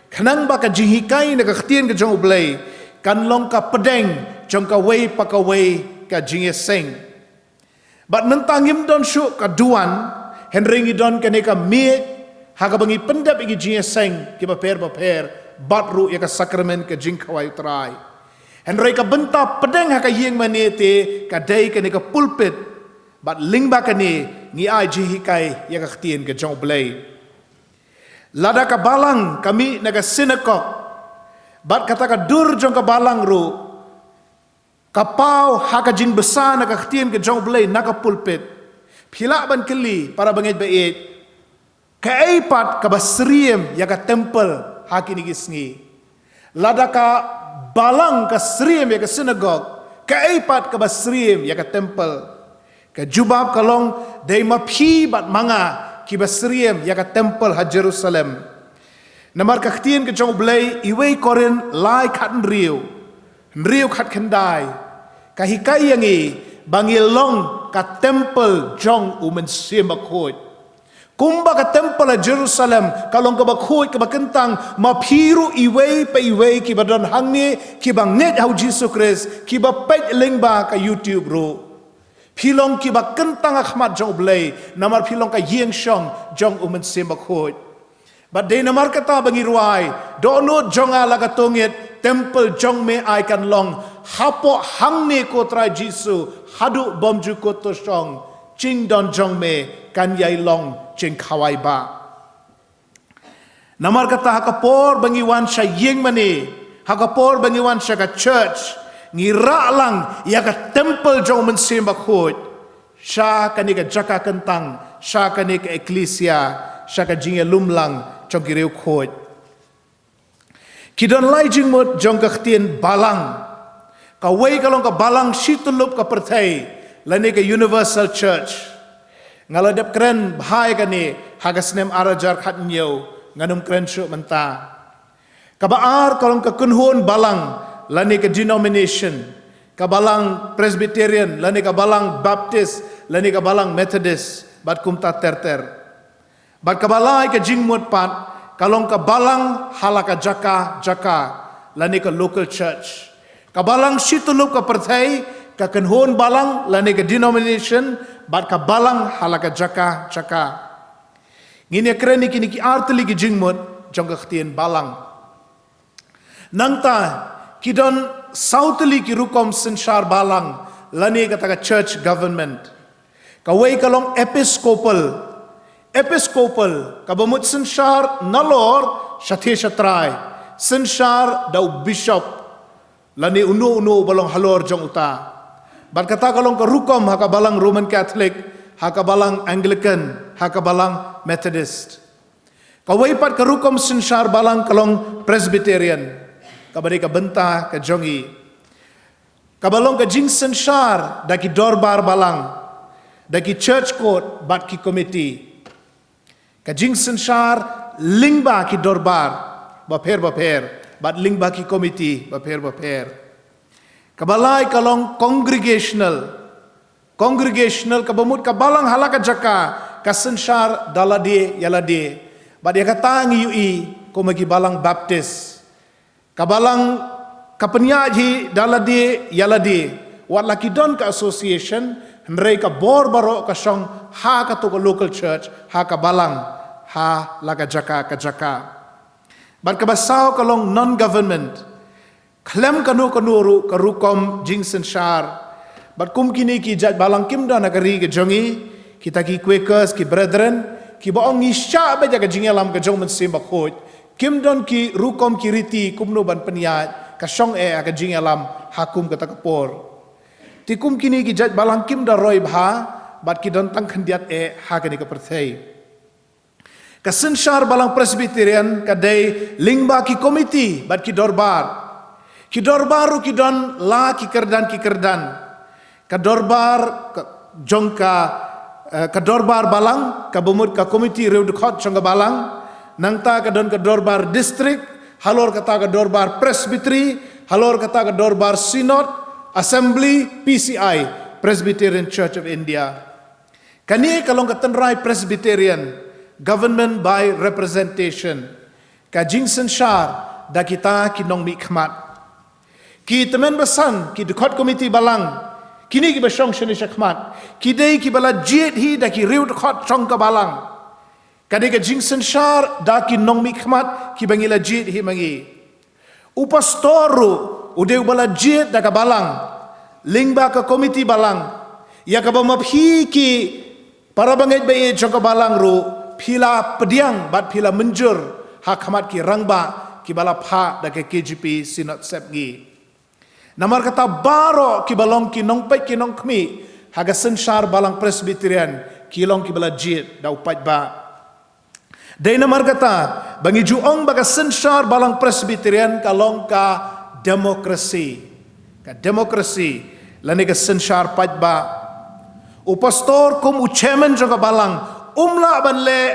khnang ba ka jinghikai na ka ktien ka jong U Blei kan long ka pdeng jong kawei pa kawei ka jingïaseng. Bad mynta ngim don shuh ka duwan, hynrei ngi don kane ka miej, ha kaba ngi pyndep ïa ki jingïaseng kiba pher bapher, bad ruh ïa ka sakramen ka jingkhawai U Trai. Hynrei ka bynta pdeng ha ka ïing mane te ka dei kane ka pulpit, bad lyngba kane ngi ai jinghikai ïa ka ktien ka jong U Blei. Lada ka balang ka mih na ka synagog, bad kata ka dur jong ka balang ruh ka paw ha ka jingbsa na ka ktien ka jong U Blei na ka pulpit, phi lah ban kylli, para bangeit ba ïeit, kaei pat kaba syriem ïa ka temple ha kine ki sngi? Lada ka balang ka syriem ïa ka synagog, kaei pat kaba syriem ïa ka temple? Ka jubab ka long, dei ma phi bad ma nga kiba syriem ïa ka temple ha Jerusalem. Namar ka ktien ka jong U Blei, Iwei Korinth lai khathynriew, hynriew khatkhyndai, ka hikai ïa ngi ba ngi long ka temple jong U Mynsiem Bakhuid. Kumba ka temple ha Jerusalem ka long kaba khuid, kaba kyntang, ma phi ruh iwei pa iwei kiba don hangne, kiba ngeit ha U Jisu Khrist, kiba peit lyngba ka YouTube ruh, phi long kiba kyntang ha khmat jong U Blei, namar phi long ka ïing shong jong U Mynsiem Bakhuid. Bad dei namar kata ba ngi rwai, dohnud jong nga la ka tongit, temple jong me ai kan long, hapoh hangne ko Trai Jisu, haduh bymjukut to shong, jingdon jong me kan ïai long jingkhawai bah. Namar kata ha ka por ba ngi wan sha ïing mane, ha ka por ba ngi wan sha ka church, ngi rah lang ïa ka temple jong U Mynsiem Bakhuid sha kane ka jaka kyntang, sha kane ka eklisia, sha ka jingïalum lang jong ki riewkhuid. Ki don lai jingmut jong ka ktien balang. Kawei ka long ka balang shityllup ka pyrthei, lane ka universal church. Nga la dep kren bha ïa kane ha ka snem ar hajar khathynñiew, ngan ym kren shuh mynta. Kaba ar ka long ka kynhun balang, lane ka denomination, ka balang Presbyterian, lane ka balang Baptist, lane ka balang Methodist, bad kumta ter ter. Bad kaba lai ka jingmut pat, ka long ka balang ha la ka jaka jaka, lane ka local church. Ka balang shityllup ka pyrthei, ka kynhun balang, lane ka denomination, bad ka balang ha la ka jaka jaka. Ngin ïa kren ïa kine ki ar tylli ki jingmut jong ka ktien balang. Nangta, ki don saw tylli ki rukom synshar balang, lane kata ka church government. Kawei ka long episcopal. Episcopal, kaba mut synshar nalor shathie shatrai, synshar da u bishop, lane uno uno uba long halor jong uta. Bad kata ka long ka rukom ha ka balang Roman Catholic, ha ka balang Anglican, ha ka balang Methodist. Kawei pat ka rukom synshar balang ka long Presbyterian, kaba dei ka bynta ka jong ngi. Kaba long ka jingsynshar da ki dorbar balang, da ki church court bad ki komiti. Ka jingsynshar lyngba ki dorbar bapher bapher, bad lyngba ki komiti bapher bapher. Kaba lai ka long congregational. Congregational kaba mut ka balang ha la ka jaka ka synshar da lade ïa lade. Bad ïa kata ngi ïohi kum ha ki balang Baptist. Ka balang ka pynïaid hi da lade ïa lade. Wat la ki don ka association, hynrei ka bor baroh ka shong ha kato ka local church, ha ka balang, ha la ka jaka ka jaka. Bad kaba saw ka long non-government. Khlem kano kano ruh ka rukom jingsynshar. Bad kum kine ki jait balang kim don ha ka ri ka jong ngi, kita ki Quakers, ki Brethren, kiba ong ngi shah beit ïa ka jingïalam ka jong U Mynsiem Bakhuid. Kim don ki rukom ki riti kumno ban pynïaid, ka shong eh ha ka jingïalam ha kum kata ka por. Te kum kine ki jait balang kim da roi bha, bad ki don tang khyndiat eh ha kane ka pyrthei. Ka synshar balang Presbyterian ka dei lyngba ki komiti bad ki dorbar. Ki dorbar ruh ki don la ki kyrdan ki kyrdan. Ka dorbar ka, jong ka, eh, ka dorbar balang, kaba mut ka komiti riewdkhot jong ka balang. Nangta ka don ka dorbar distrik, halor kata ka dorbar presbytery, halor kata ka dorbar synod, assembly, P C I, Presbyterian Church of India. Kane ka long ka tynrai Presbyterian, government by representation. Ka jingsynshar da kita ki nongmihkhmat. Ki tymmen basan, ki dkhot komiti balang, kine kiba shong shane shakhmat, ki dei kiba la jied hi da ki riewdkhot jong ka balang. Ka dei ka jingsynshar da ki nongmihkhmat kiba ngi la jied hi ma ngi. U pastor ruh u dei uba la jied da ka balang, lyngba ka komiti balang. Ïa kaba ma phi ki para bangeit ba ïeit jong ka balang ruh phi la pdiang bad phi la mynjur ha khmat ki rangbah kiba la phah da ka K J P Synod Sepngi. Namar kata baroh kiba long ki nongpeit ki nongkhmih ha ka synshar balang Presbyterian ki long kiba la jied da u paidbah. Dei namar kata ba ngi ju ong ba ka synshar balang Presbyterian ka long ka demokrasi. Ka demokrasi lane ka synshar paidbah. U pastor kum u chairman jong ka balang um lah ban leh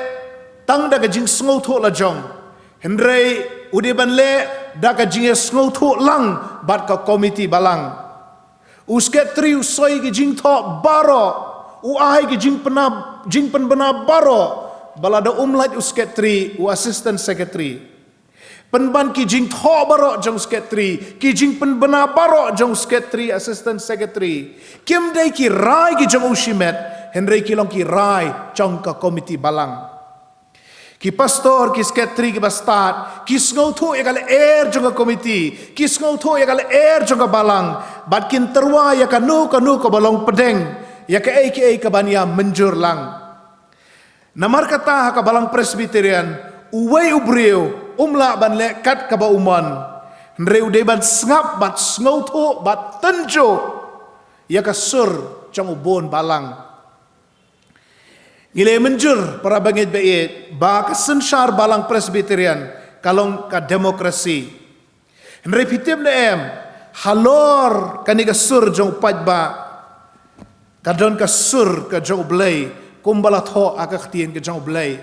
tang da ka jingsngewthuh la jong. Hynrei u dei ban leh da ka jingïasngewthuh lang bad ka komiti balang. U sekretari u soi ki jingthoh baroh, u ai ki jingpynbna, jingpynbna baroh, ba lada um lait u sekretari, u assistant secretary. Pynban ki jingthoh baroh jong u sekretari, ki jingpynbna baroh jong u sekretari, assistant secretary. Kim dei ki rai ki jong u shimet, hynrei ki long ki rai jong ka komiti balang. Ki pastor, ki sekretari, ki bastad, ki sngewthuh ïa ka lyer jong ka komiti, ki sngewthuh ïa ka lyer jong ka balang, bad kin tyrwa ïa kano kano kaba long pdeng, ïa kaei kaei kaban ïa mynjur lang. Namar kata ha ka balang Presbyterian, uwei u briew um lah ban leh kat kaba u mon. Hynrei u dei ban sngap bad sngewthuh bad tynjuh ïa ka sur jong u bun balang. Ngi la mynjur para bangeit ba ïeit ba ka synshar balang Presbyterian ka long ka demokrasi. Hynrei phi tip ne em, halor kane ka sur jong u paidbah, ka don ka sur ka jong u Blei, kumba la thoh ha ka ktien ka jong u Blei.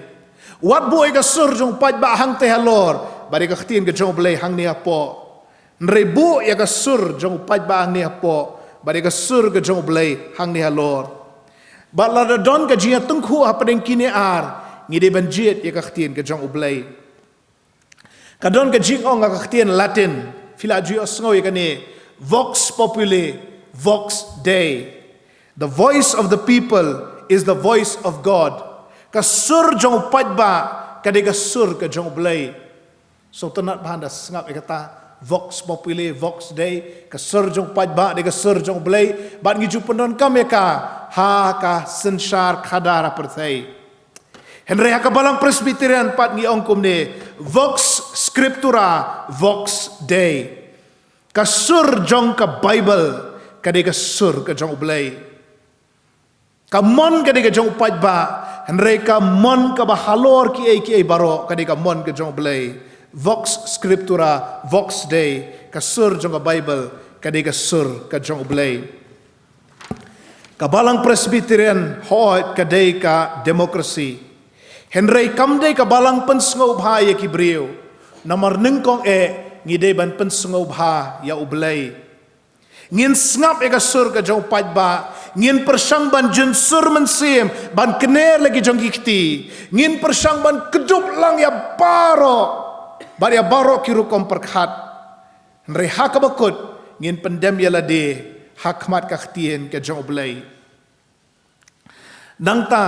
Wat buh ïa ka sur jong u paidbah hangtei halor, bad ïa ka ktien ka jong u Blei hangne hapoh. Hynrei buh ïa ka sur jong u paidbah hangne hapoh, bad ïa ka sur ka jong u Blei hangne halor. Bad lada don ka jingïatyngkhuh hapdeng kine ar, ngi dei ban jied ïa ka ktien ka jong u Blei. Ka don ka jingong ha ka ktien Latin, phi la ju ïohsngew ïa kane, vox populi, vox Dei. The voice of the people is the voice of God. Ka sur jong u paidbah ka dei ka sur ka jong u Blei. Sngewtynnad bha, da sngap ïa kata, vox populi, vox Dei, ka sur jong u paidbah dei ka sur jong u Blei, bad ngi ju pyndonkam ïa ka ha ka synshar khadar ha pyrthei. Hynrei ha ka balang Presbyterian pat ngi ong kumne, vox scriptura, vox Dei. Ka sur jong ka Bible ka dei ka sur ka jong u Blei. Ka mon ka dei ka jong u paidbah, hynrei ka mon kaba halor kiei kiei baroh ka dei ka mon ka jong u Blei. Vox scriptura, vox Dei, ka sur jong ka Bible ka dei ka sur ka jong u Blei. Ka balang Presbyterian, hooid, ka dei ka demokrasi. Hynrei kam dei ka balang pynsngewbha ïa ki briew. Namar nyngkong eh ngi dei ban pynsngewbha ïa u Blei. Ngin sngap ïa ka sur ka jong u paidbah, ngin pyrshang ban jin sur mynsiem, ban kner la ki jong ki kti. Ngin pyrshang ban kdup lang ïa baroh, bad ïa baroh ki rukom pyrkhat. Hynrei ha kaba kut, ngin pyndem ïa lade ha khmat ka ktien ka jong u Blei. Nangta,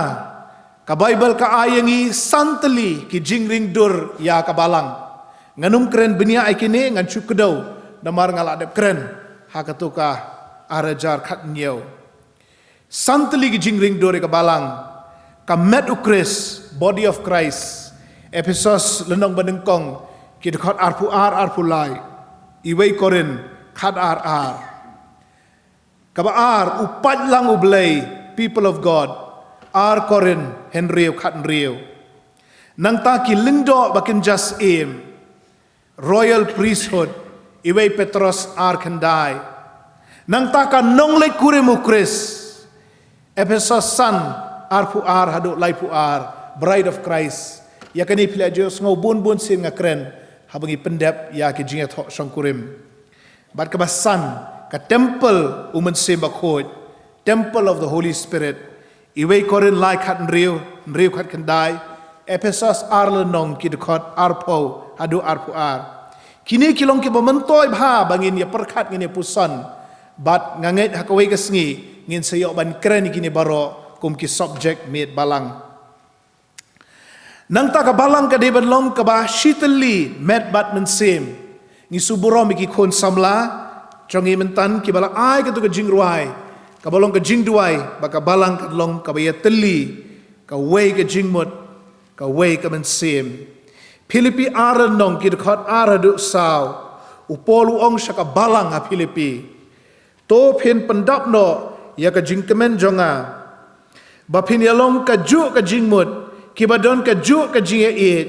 ka Bible ka ai ïa ngi san tylli ki jingringdur ïa ka balang. Ngan ym kren bniah ïa kine, ngan shu kdew, namar nga la dep kren ha kato ka ar hajar khathynñiew. San tylli ki jingringdur ïa ka balang. Ka met u Khrist, body of Christ. Ephesos lynnong banyngkong, ki dkhot arphew ar, arphew lai. Iwei Korinth, khat ar ar. Kaba ar, u paidlang u Blei, people of God. Ar Korinth hynriew, khat hynriew. Nangta ki lyngdoh ba kynja syiem, royal priesthood, iwei Petros ar khyndai. Nangta ka nongleit kurim u Khrist, Ephesos san, arphew ar haduh laiphew ar, Bride of Christ. Ïa kane phi la ju sngew bun bun sien nga kren haba ngi pyndep ïa ki jingïathoh shongkurim. Bad kaba san, ka temple u Mynsiem Bakhuid, temple of the Holy Spirit. Iwei Korinth lai khathynriew, hynriew khatkhyndai, Ephesos ar lynnong, ki dkhot arphew haduh arphew ar. Kine ki long kiba myntoi bha ba ngin ïa pyrkhat, ngin ïa puson. Bad nga ngeit ha kawei ka sngi ngin sa ïoh ban kren ïa kine baroh kum ki subject miet balang. Nangta ka balang ka dei ban long kaba shitylli met bad mynsiem. Ngi shu burom ïa ki khun samla jong ngi mynta kiba la ai kato ka jingrwai, kaba long ka jingduwai ba ka balang kan long kaba ïatylli, kawei ka jingmut, kawei ka mynsiem. Philippi ar lynnong, ki dkhot ar haduh saw, u Paul u ong sha ka balang ha Philippi: To phin pyndap noh ïa ka jingkmen jong nga, ba phin ïa long kajuh ka jingmut, kiba don kajuh ka jingïaieit,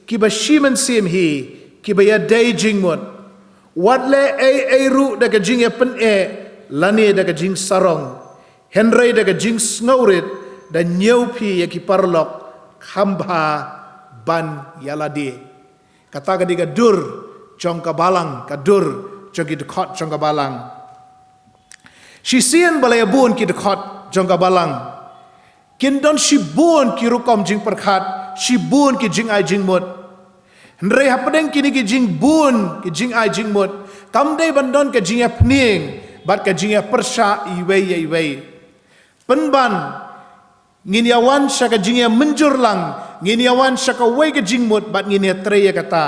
kiba shi mynsiem hi, kiba ïadei jingmut. Wat leh ei ei ruh da ka jingïapyneh lane da ka jingsarong, hynrei da ka jingsngewrit da ñiewphi ïa ki paralok kham bha ban ïalade. Kata ka dei ka dur jong ka balang, ka dur jong ki dkhot jong ka balang. Shisien ba la ïa bun ki dkhot jong ka balang, kin don shibun ki rukom jingpyrkhat, shibun ki jingai jingmut. Hynrei hapdeng kine ki jingbun ki jingai jingmut, kam dei ban don ka jingïapynieng bad ka jingïapyrshah iwei ïa iwei. Pynban ngin ïa wan sha ka jingïamynjur lang, ngin ïa wan sha kawei ka jingmut bad ngin ïatrei ïa kata.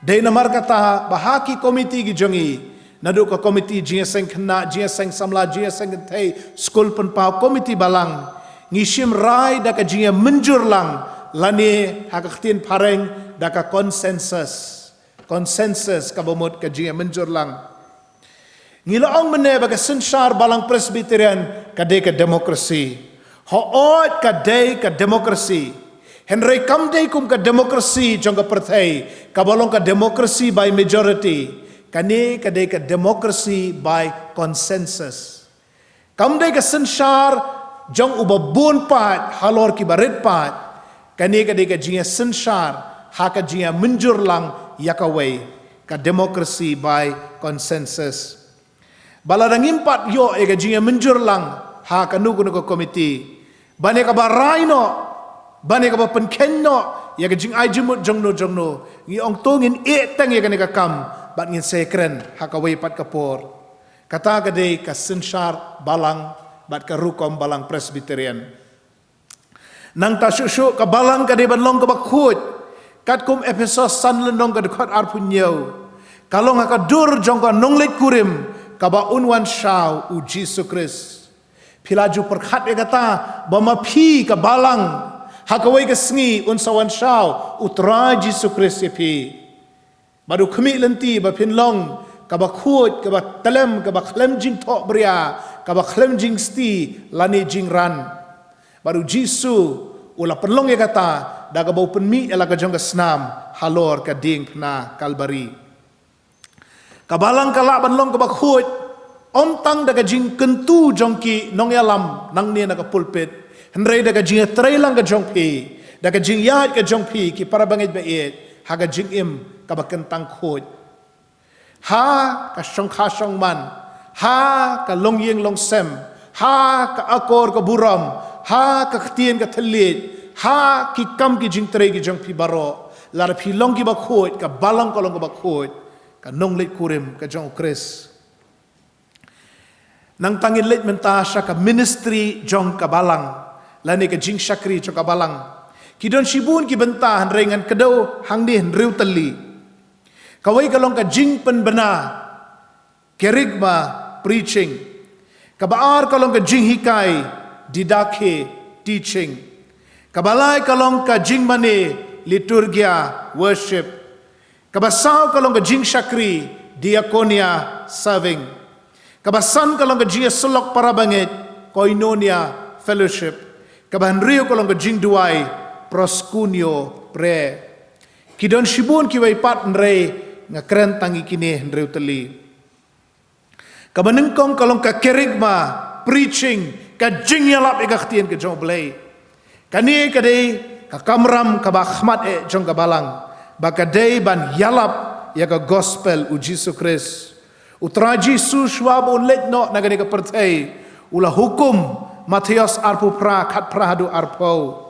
Dei namar kata ba ha ki komiti ki jong ngi, naduh ka komiti jingïaseng khynnah, jingïaseng samla, jingïaseng kynthei, skul pynpaw, komiti balang, ngi shim rai da ka jingïamynjur lang, lane ha ka ktien phareng da ka consensus. Consensus kaba mut ka jingïamynjur lang. Ngi la ong mynne ba ka synshar balang Presbyterian ka dei ka demokrasi. Hooid, ka dei ka demokrasi. Hynrei kam dei kum ka demokrasi jong ka pyrthei, kaba long ka democracy by majority. Kane ka dei ka democracy by consensus. Kam dei ka synshar jong uba bun paid halor kiba rit paid. Kane ka dei ka jingïasynshar ha ka jingïamynjur lang ïa kawei, ka democracy by consensus. Ba lada ngim pat ïoh ïa ka jingïamynjur lang ha kano kano ka komiti, ban ïa kaba rai noh, ban ïa kaba pynkheiñ noh ïa ka jingai jingmut jongno jongno, ngi ong to ngin ïeh teng ïa kane ka kam bad ngin sa ïakren ha kawei pat ka por. Kata ka dei ka synshar balang bad ka rukom balang Presbyterian. Nangta shuh shuh ka balang ka dei ban long kaba khuid, katkum Ephesos san lynnong ka dkhot arphew hynñiew. Ka long ha ka dur jong ka nongleit kurim kaba un wan shaw u Jisu Khrist. Phi la ju pyrkhat ïa kata ba ma phi ka balang ha kawei ka sngi un sa wan shaw u Trai Jisu Khrist ïa phi. Bad u khmih lynti ba phin long kaba khuid, kaba tlem, kaba khlem jingthoh bria, kaba khlem jingsti lane jingran. Bad u Jisu u la pynlong ïa kata da kaba u pynmih ïa la ka jong ka snam halor ka diengphna Kalbari. Ka balang ka lah ban long kaba khuid, ym tang da ka jingkyntu jong ki nongïalam nangne na ka pulpit, hynrei da ka jingïatreilang ka jong phi, da ka jingïaid ka jong phi ki para bangeit ba ïeit ha ka jingim kaba kyntang khuid. Ha ka shongkha shongman, ha ka longïing longsem, ha ka akor ka burom, ha ka ktien ka thylliej, ha ki kam ki jingtrei ki jong phi baroh, lada phi long kiba khuid, ka balang ka long kaba khuid, ka nongleit kurim ka jong u Khrist. Nangta ngin leit mynta sha ka ministry jong ka balang, lane ka jingshakri jong ka balang. Ki don shibun ki bynta, hynrei ngan kdew hangne hynriew tylli. Kawei ka long ka jingpynbna, kerygma preaching. Kaba ar ka long ka jinghikai, didache teaching. Kaba lai ka long ka jingmane, liturgia worship. Kaba saw ka long ka jingshakri, diaconia serving. Kaba san ka long ka jingïasyllok para bangeit, koinonia fellowship. Kaba hynriew ka long ka jingduwai, proskuneo prayer. Ki don shibun kiwei pat hynrei nga kren tang ïa kine hynriew tylli. Kaba nyngkong ka long ka kerygma, preaching, ka jingïalap ïa ka ktien ka jong U Blei. Kane ka dei ka kamram kaba khmat eh jong ka balang, ba ka dei ban ïalap ïa ka gospel U Jisu Khrist. U Trai Jisu shuwa ba un leit noh na kane ka pyrthei, u la hukum, Mathaios arphew phra, khatphra haduh arphew.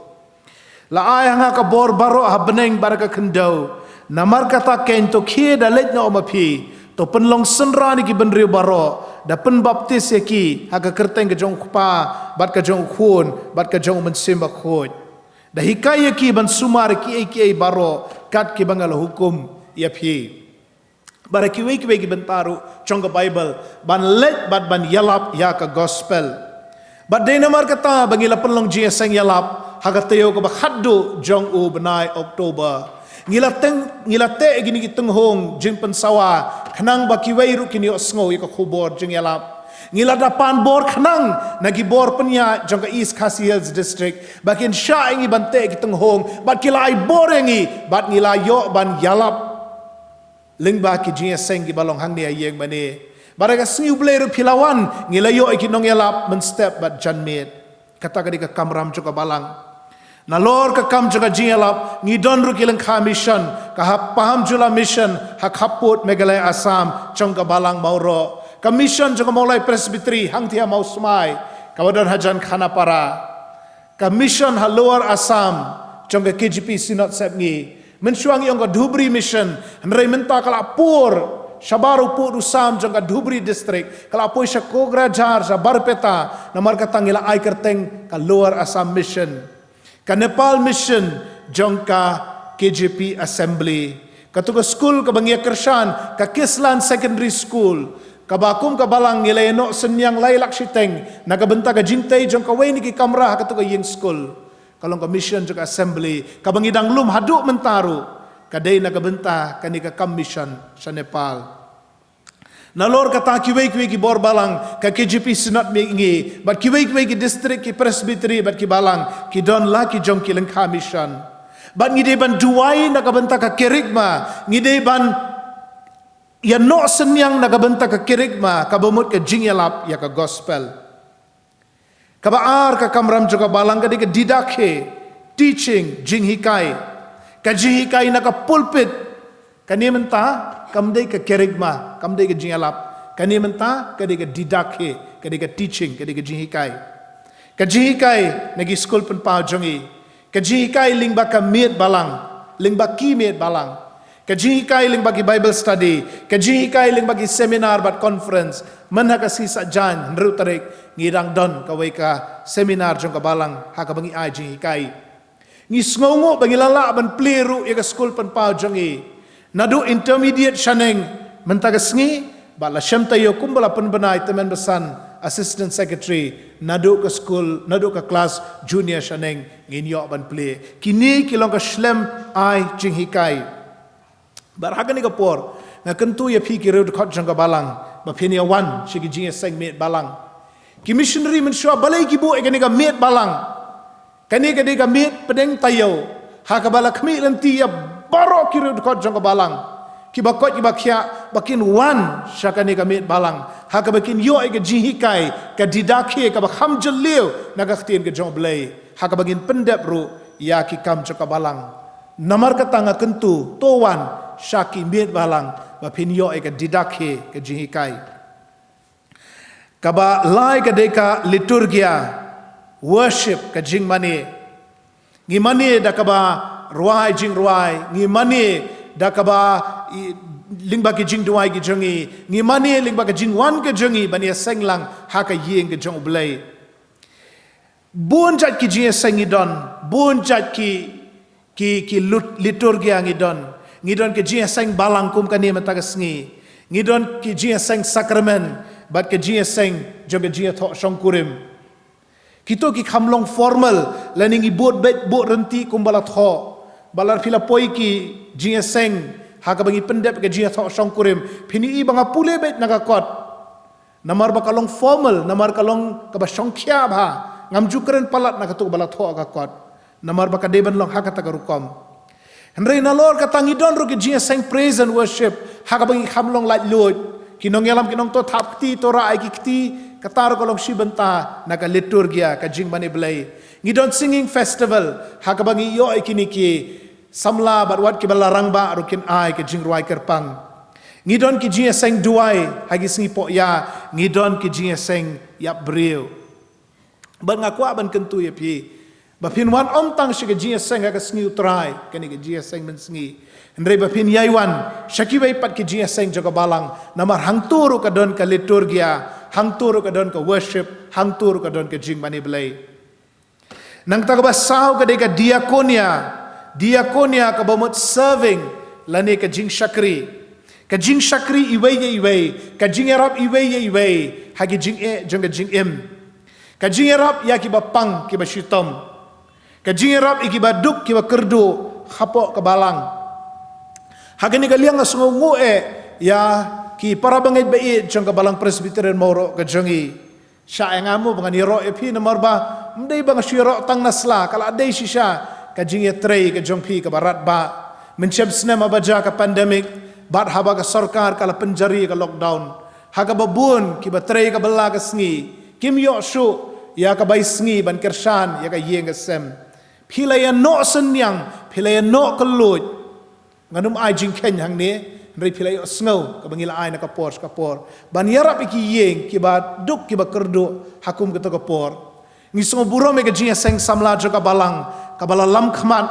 La ai ha nga ka bor baroh ha bneng bad ha ka khyndew. Namar kata keiñ to khie da leit noh ma phi, to pynlong synran ïa ki bynriew baroh, da pynbaptis ïa ki ha ka kyrteng ka jong U Kpa, bad ka jong U Khun, bad ka jong U Mynsiem Bakhuid. Da hikai ïa ki ban sumar ïa kiei kiei baroh kat kiba nga la hukum ïa phi. Bad ha kiwei kiwei ki bynta ruh jong ka Baibl, ban leit bad ban ïalap ïa ka gospel. Bad dei namar kata ba ngi la pynlong jingïaseng ïalap ha ka taïew kaba khatduh jong u bnai October. Ngi la teng, ngi la teh ïa kine ki tynghong jingpynsawa khnang ba kiwei ruh kin ïohsngew ïa ka khubor jingïalap. Ngi la da pan bor khnang na ki bor pynïaid jong ka East Khasi Hills District ba kin shah ïa ngi ban teh ïa ki tynghong, bad ki la ai bor ïa ngi, bad ngi la ïoh ban ïalap lyngba ki jingïaseng kiba long hangne ha ïing mane. Bad ha ka sngi U Blei ruh phi la wan, ngi la ïoh ïa ki nongïalap mynstep bad janmiet. Kata ka dei ka kamram jong ka balang. Nalor ka kam jong ka jingïalap, ngi don ruh ki lyngkha mission, ka ha Pahamjula Mission ha khappud Meghalaya Assam jong ka balang Mawroh, ka mission jong ka Mawlai Presbytery hangthie ha Mawsmai, kaba don hajan Khanapara. Ka mission ha Lower Assam jong ka K J P Synod Sepngi. Mynshuwa ngi ong ka Dhubri Mission, hynrei mynta ka la pur shabar u pud u sam jong ka Dhubri District, ka la poi sha Kokrajhar, sha Barpeta, namar kata ngi la ai kyrteng ka Lower Assam Mission. Ka Nepal Mission jong ka K J P Assembly. Katu ka skul kaba ngi ïa kyrshan ka Kislan Secondary School, kaba kum ka balang ngi la ïa noh synñiang lai lak shiteng na ka bynta ka jingtei jong kawei na ki kamra ha katu ka ïing skul. Ka long ka mission jong ka Assembly kaba ngi dang lum haduh mynta ruh, ka dei na ka bynta kane ka kam mission sha Nepal. Nalor kata kiwei kiwei ki bor balang, ka K J P Synod Sepngi, bad kiwei kiwei ki district, ki presbytery, bad ki balang, ki don la ki jong ki lyngkha mission. Bad ngi dei ban duwai na ka bynta ka kerygma, ngi dei ban ïa noh synñiang na ka bynta ka kerygma, kaba mut ka jingïalap ïa ka gospel. Kaba ar ka kamram jong ka balang ka dei ka didache, teaching, jinghikai. Ka jinghikai na ka pulpit, kane mynta kam dei ka kerygma, kam dei ka jingïalap. Kane mynta ka dei ka didache, ka dei ka teaching, ka dei ka jinghikai. Ka jinghikai na ki skul pynpaw jong ngi. Ka jinghikai lyngba ka miet balang, lyngba ki miet balang. Ka jinghikai lyngba ki Bible study, ka jinghikai lyngba ki seminar bad conference. Mynha ka sngi Saitjaiñ, hynriew tarik, ngi dang don kawei ka seminar jong ka balang ha kaba ngi ai jinghikai. Ngi sngewnguh ba ngi la lah ban plie ruh ïa ka skul pynpaw jong ngi. Naduh intermediate shaneng mynta ka sngi, bad la shem taïew kumba la pynbna i tymmen basan, assistant secretary, naduh ka skul, naduh ka klas junior shaneng ngin ïoh ban plie. Kine ki long ka shlem ai jinghikai. Bad ha kane ka por nga kyntu ïa phi ki riewdkhot jong ka balang ba phin ïa wan sha ki jingïaseng miet balang. Ki missionary mynshuwa balei ki buh ïa kane ka miet balang? Kane ka dei ka miet pdeng taïew ha kaba la khmih lynti ïa baroh ki riewdkhot jong ka balang, kiba koit kiba khiah, ba kin wan sha kane ka miet balang ha kaba kin ïoh ïa ka jinghikai, ka didache kaba kham jylliew na ka ktien ka jong U Blei, ha kaba ngin pyndep ruh ïa ki kam jong ka balang. Namar kata nga kyntu, to wan sha ki miet balang ba phin ïoh ïa ka didache, ka jinghikai. Kaba lai ka dei ka liturgia, worship, ka jingmane. Ngi mane da kaba rwai jingrwai, ngi mane da kaba i, lyngba ki jingduwai ki jong ngi, ngi mane lyngba ka jingwan ka jong ngi ban ïaseng lang ha ka ïing ka jong U Blei. Bun jait ki jingïaseng ngi don, bun jait ki, ki, ki lut-, liturgia ngi don. Ngi don ki jingïaseng balang kum kane mynta ka sngi. Ngi don ki jingïaseng sakramen, bad ki jingïaseng jong ki jingïathoh shongkurim. Kito ki kham long formal, lane ngi bud beit bud ryntih kumba la thoh. Bad lada phi la poi ki jingïaseng ha kaba ngi pyndep ki jingïathoh shongkurim, phin ïohi ba nga pule beit na ka kot. Namar ba ka long formal, namar ka long kaba shongkhia bha. Ngam ju kren palat na kato kaba la thoh ha ka kot. Namar ba ka dei ban long ha kata ka rukom. Hynrei nalor kata ngi don ruh ki jingïaseng praise and worship ha kaba ngi kham long laitluid. Ki nongïalam ki nongto thap kti, to rah ïa ki kti, kata ruh ka long shi bynta na ka liturgia, ka jingmane Blei. Ngi don singing festival ha kaba ngi ïoh ïa kine ki samla bad wat kiba la rangbah ruh kin ai ka jingrwai kyrpang. Ngi don ki jingïaseng duwai ha ki sngi pohïa, ngi don ki jingïaseng ïap briew. Bad nga kwah ban kyntu ïa phi ba phin wan ym tang sha ka jingïaseng ha ka sngi U Trai, kane ka jingïaseng mynsngi, hynrei ba phin ïai wan sha kiwei pat ki jingïaseng jong ka balang, namar hangto ruh ka don ka liturgia, hangto ruh ka don ka worship, hangto ruh ka don ka jingmane Blei. Nangta kaba saw ka dei ka diakonia. Diakonia kaba mut serving lane ka jingshakri. Ka jingshakri iwei ïa iwei, ka jingïarap iwei ïa iwei ha ki jingeh jong ka jingim. Ka jingïarap ïa kiba pang, kiba shitom. Ka jingïarap ïa kiba duk, kiba kyrduh hapoh ka balang. Ha kane ka liang nga sngewnguh eh ïa ki para bangeit ba ïeit jong ka Balang Presbyterian Mawroh ka jong ngi. Shah ïa nga mo ba ngan ïaroh ïa phi, namar ba ym dei ba nga shu ïaroh tang na sla, ka la dei shisha ka jingïatrei ka jong phi kaba radbah. Mynshem snem haba jia ka pandemic bad haba ka sorkar ka la pynjari ka lockdown, ha kaba bun kiba trei ka bylla ka sngi kim ïoh shuh ïa ka bai sngi ban kyrshan ïa ka ïing ka sem. Phi la ïa noh synñiang, phi la ïa noh kylluid. Ngan ym ai jingkheiñ hangne, hynrei phi la ïohsngew kaba ngi la ai na ka por sha ka por ban ïarap ïa ki ïing kiba duk, kiba kyrduh ha kum kata ka por. Ngi sngewburom ïa ka jingïaseng samla jong ka balang kaba la lam khmat,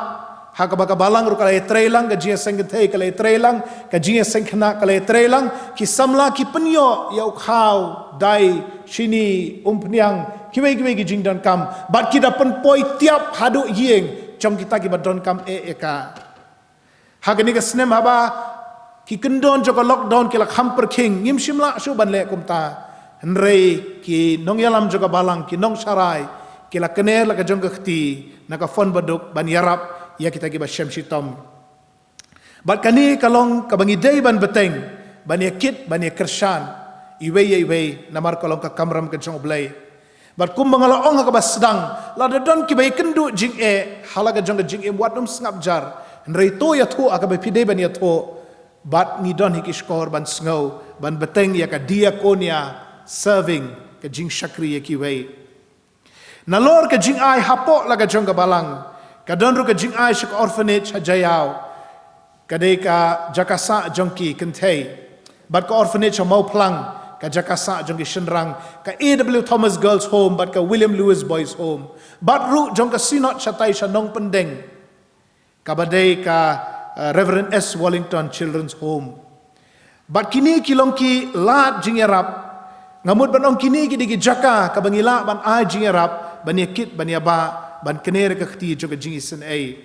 ha kaba ka balang ruh ka la ïatrei lang, ka jingïaseng kynthei ka la ïatrei lang, ka jingïaseng khynnah ka la ïatrei lang. Ki samla ki pynïoh ïa u khaw, dai, shini, umphniang, kiwei kiwei ki jingdonkam, bad ki da pynpoi tiap haduh ïing jong kita kiba donkam eh ïa ka. Ha kane ka snem haba ki kyndon jong ka lockdown ki la kham pyrkhing, ngim shym lah shuh ban leh kumta. Hynrei ki nongïalam jong ka balang, ki nongsharai, ki la kner la ka jong ka kti na ka phone baduk ban ïarap ïa kita kiba shem shitom. Bad kane ka long kaba ngi dei ban bteng, ban ïa kit, ban ïa kyrshan iwei ïa iwei, namar ka long ka kamram ka jong U Blei. Bad kumba nga la ong ha kaba sdang, lada don kiba ïakynduh jingeh ha la ka jong ka jingim, wat nym sngap jar, hynrei to ïathuh ha kaba phi dei ban ïathuh. Bad ngi don hi ki shkor ban sngew, ban bteng ïa ka diakonia, serving, ka jingshakri ïa kiwei. Nalor ka jingai hapoh la ka jong ka balang, ka don ruh ka jingai sha ka orphanage ha Jaïaw. Ka dei ka jaka sah jong ki kynthei. Bad ka orphanage ha Mawphlang, ka jaka sah jong ki shynrang, ka A W Thomas Girls Home bad ka William Lewis Boys Home. Bad ruh jong ka Synod shatai sha Nongpyndeng, kaba dei ka, eh, Reverend S Wallington Children's Home. Bad kine ki long ki lad jingïarap. Nga mut ban ong kine ki dei ki jaka kaba ngi lah ban ai jingïarap, ban ïa kit, ban ïa bah, ban kner ïa ka kti jong ka jingisynei.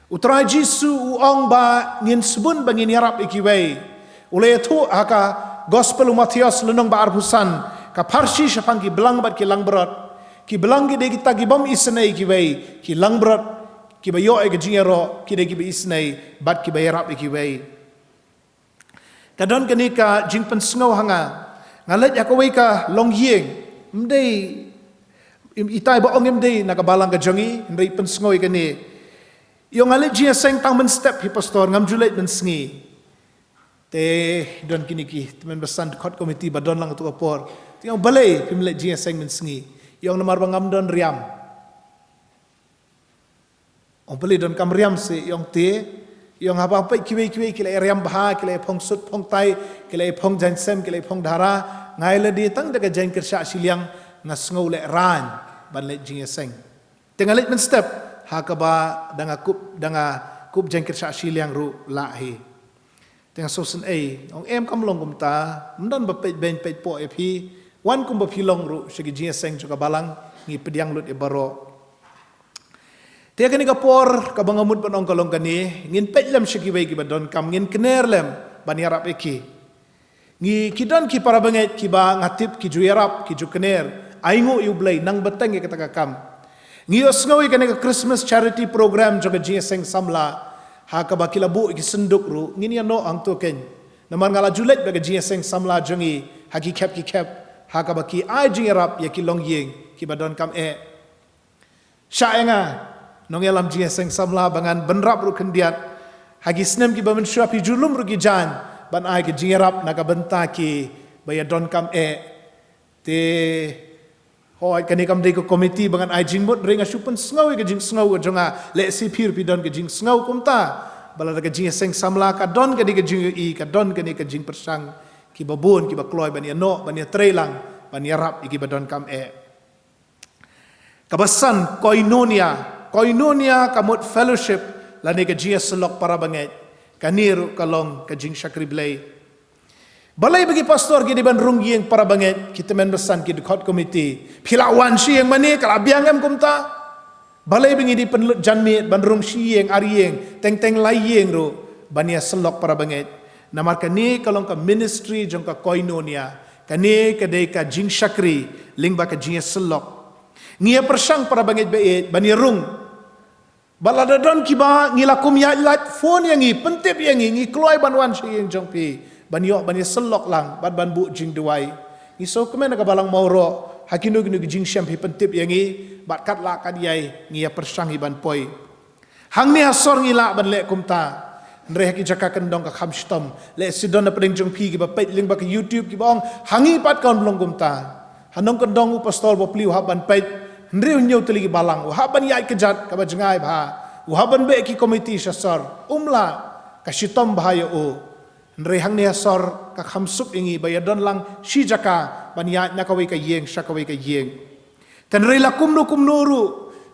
U Trai Jisu u ong ba ngin sbun ba ngin ïarap ïa kiwei. U la ïathuh ha ka Gospel u Mathaios lynnong ba arphew san, ka pharshi shaphang ki blang bad ki langbrot. Ki blang ki dei kita ki bym isynei ïa kiwei, ki langbrot, kiba ïoh ïa ka jingïaroh, ki dei kiba isynei bad kiba ïarap ïa kiwei. Ka don kane ka jingpynsngew ha nga. Nga leit ha kawei ka longïing, ym dei, im, itai ba ong ym dei na ka balang ka jong ngi, hynrei pynsngew ïa kane. Ïoh nga leit jingïaseng tang mynstep hi pastor, ngam ju leit mynsngi. Te don kine ki tymmen basan dkhot komiti ba don lang tu ka por. Te ïong balei phim leit jingïaseng mynsngi? Ïong namar ba ngam don riam. Ong balei don kam riam se, ïong te. Ïong haba peit kiwei kiwei ki la riam bha, ki la phong sut phong tai, ki la phong jaiñ sem, ki la phong dhara. Ngai la dei tang da ka jaiñ kyrsha shiliang nga sngew leh rain ban leit jingïaseng. Te nga leit mynstep ha kaba da nga kup, da nga kup jaiñ kyrsha shiliang ruh lah hi. Te nga sngewsynei, ong em kam long kumta, ym don ba peit beiñ peit poh ïa phi, wan kumba phi long ruh sha ki jingïaseng jong ka balang, ngi pdiang lut ïa baroh. Te kane ka por kaba nga mut ban ong ka long kane, ngin peit lem sha kiwei kiba donkam, ngin kner lem ban ïarap ïa ki. Ngi, ki don ki para bangeit kiba nga tip ki ju ïarap, ki ju kner, ainguh ïa U Blei, nang bteng ïa kata ka kam. Ngi ïohsngew ïa kane ka Christmas Charity Program jong ka jingïaseng samla, ha kaba ki la buh ïa ki synduk ruh, ngin ïanoh hangto keiñ. Namar nga la ju leit bad ka jingïaseng samla jong ngi ha ki khep ki khep, ha kaba ki ai jingïarap ïa ki longïing kiba donkam eh. Shah ïa nga, nongïalam jingïaseng samla ba ngan bynrap ruh khyndiat ha ki snem kiba mynshuwa, phi ju lum ruh ki jaiñ ban ai ka jingïarap na ka bynta kiba ïadonkam eh. Te hooid, kane kam dei ka komiti ba ngan ai jingmut, hynrei nga shu pynsngew ïa ka jingsngew ka jong nga. Lehse phi ruh phi don ka jingsngew kumta, ba lada ka jingïaseng samla ka don kane ka jingïohi, ka don kane ka jingpyrshang, kiba bun kiba kloi ban ïa noh, ban ïa trei lang, ban ïarap ïa kiba donkam eh. Kaba san, koinonia. Koinonia ka mut fellowship lane ka jingïasyllok para bangeit. Kane ruh ka long ka jingshakri Blei. Balei ba ki pastor ki dei ban rung ïing para bangeit, ki tymmen basan, ki dkhot komiti? Phi lah wan shi ïing mane, ka la biang em kumta? Balei ba ngi dei pynlut janmiet ban rung shi ïing, ar ïing, teng teng lai ïing ruh ban ïasyllok para bangeit? Namar kane ka long ka ministry jong ka koinonia. Kane ka dei ka jingshakri lyngba ka jingïasyllok. Ngi ïa pyrshang para bangeit ba ïeit ban ïa rung. Ba lada don kiba, ngi la kum ïaid lait, phone ïa ngi, pyntip ïa ngi, ngi kloi ban wan sha ïing jong phi ban ïoh ban ïasyllok lang bad ban buh jingduwai. Ngi sngewkmen na ka balang Mawroh, ha kino kino ki jingshem phi pyntip ïa ngi, bad katba lah katba ïai ngi ïa pyrshang hi ban poi. Hangne ha sor ngi lah ban leh kumta, hynrei ha ki jaka kyndong ka kham shitom. Lehse don na pdeng jong phi kiba peit lyngba ka YouTube kiba ong, ha ngi pat kan long kumta. Ha nongkyndong u pastor ba plie u hap ban peit, hynrei hynñiew tylli ki balang, u hap ban ïaid kjat kaba jngai bha, u hap ban beh ki komiti sha sor. Um lah, ka shitom bha ïa u. Hynrei hangne ha sor ka kham suk ïa ngi ba ïa don lang shi jaka ban ïaid na kawei ka ïing sha kawei ka ïing. Te hynrei la kumno kumno ruh,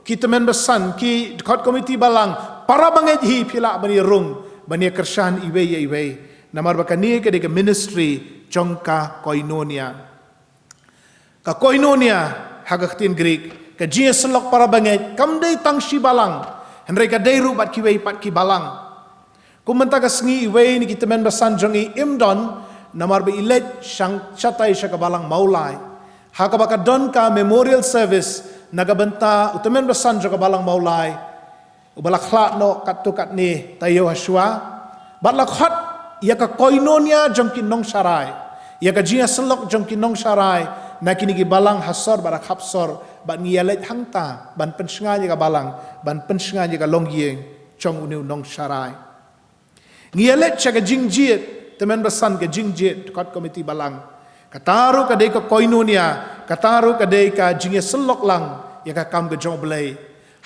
ki tymmen basan, ki dkhot komiti balang, para bangeit hi, phi lah ban ïa rung, ban ïa kyrshan iwei ïa iwei. Namar ba kane ka dei ka ministry jong ka koinonia. Ka koinonia ha ka ktien Greek, ka jingïasyllok para bangeit, kam dei tang shi balang, hynrei ka dei ruh bad kiwei pat ki balang. Kum mynta ka sngi iwei na ki tymmen basan jong ngi im don, namar ba i leit shang shatai sha ka balang Mawlai. Ha kaba ka don ka memorial service na ka bynta u tymmen basan jong ka balang Mawlai, uba la khlad noh katto katne taïew ha shuwa. Bad la khot ïa ka koinonia jong ki nongsharai, ïa ka jingïasyllok jong ki nongsharai na kine ki balang ha sor bad ha khap sor, bad ngi ïa leit hangta ban pynshngaiñ ïa ka balang, ban pynshngaiñ ïa ka longïing jong une u nongsharai. Ngi ïa leit sha ka jingjied, tymmen basan, ka jingjied dkhot komiti balang. Kata ruh ka dei ka koinonia, kata ruh ka dei ka jingïasyllok lang ïa ka kam ka jong U Blei.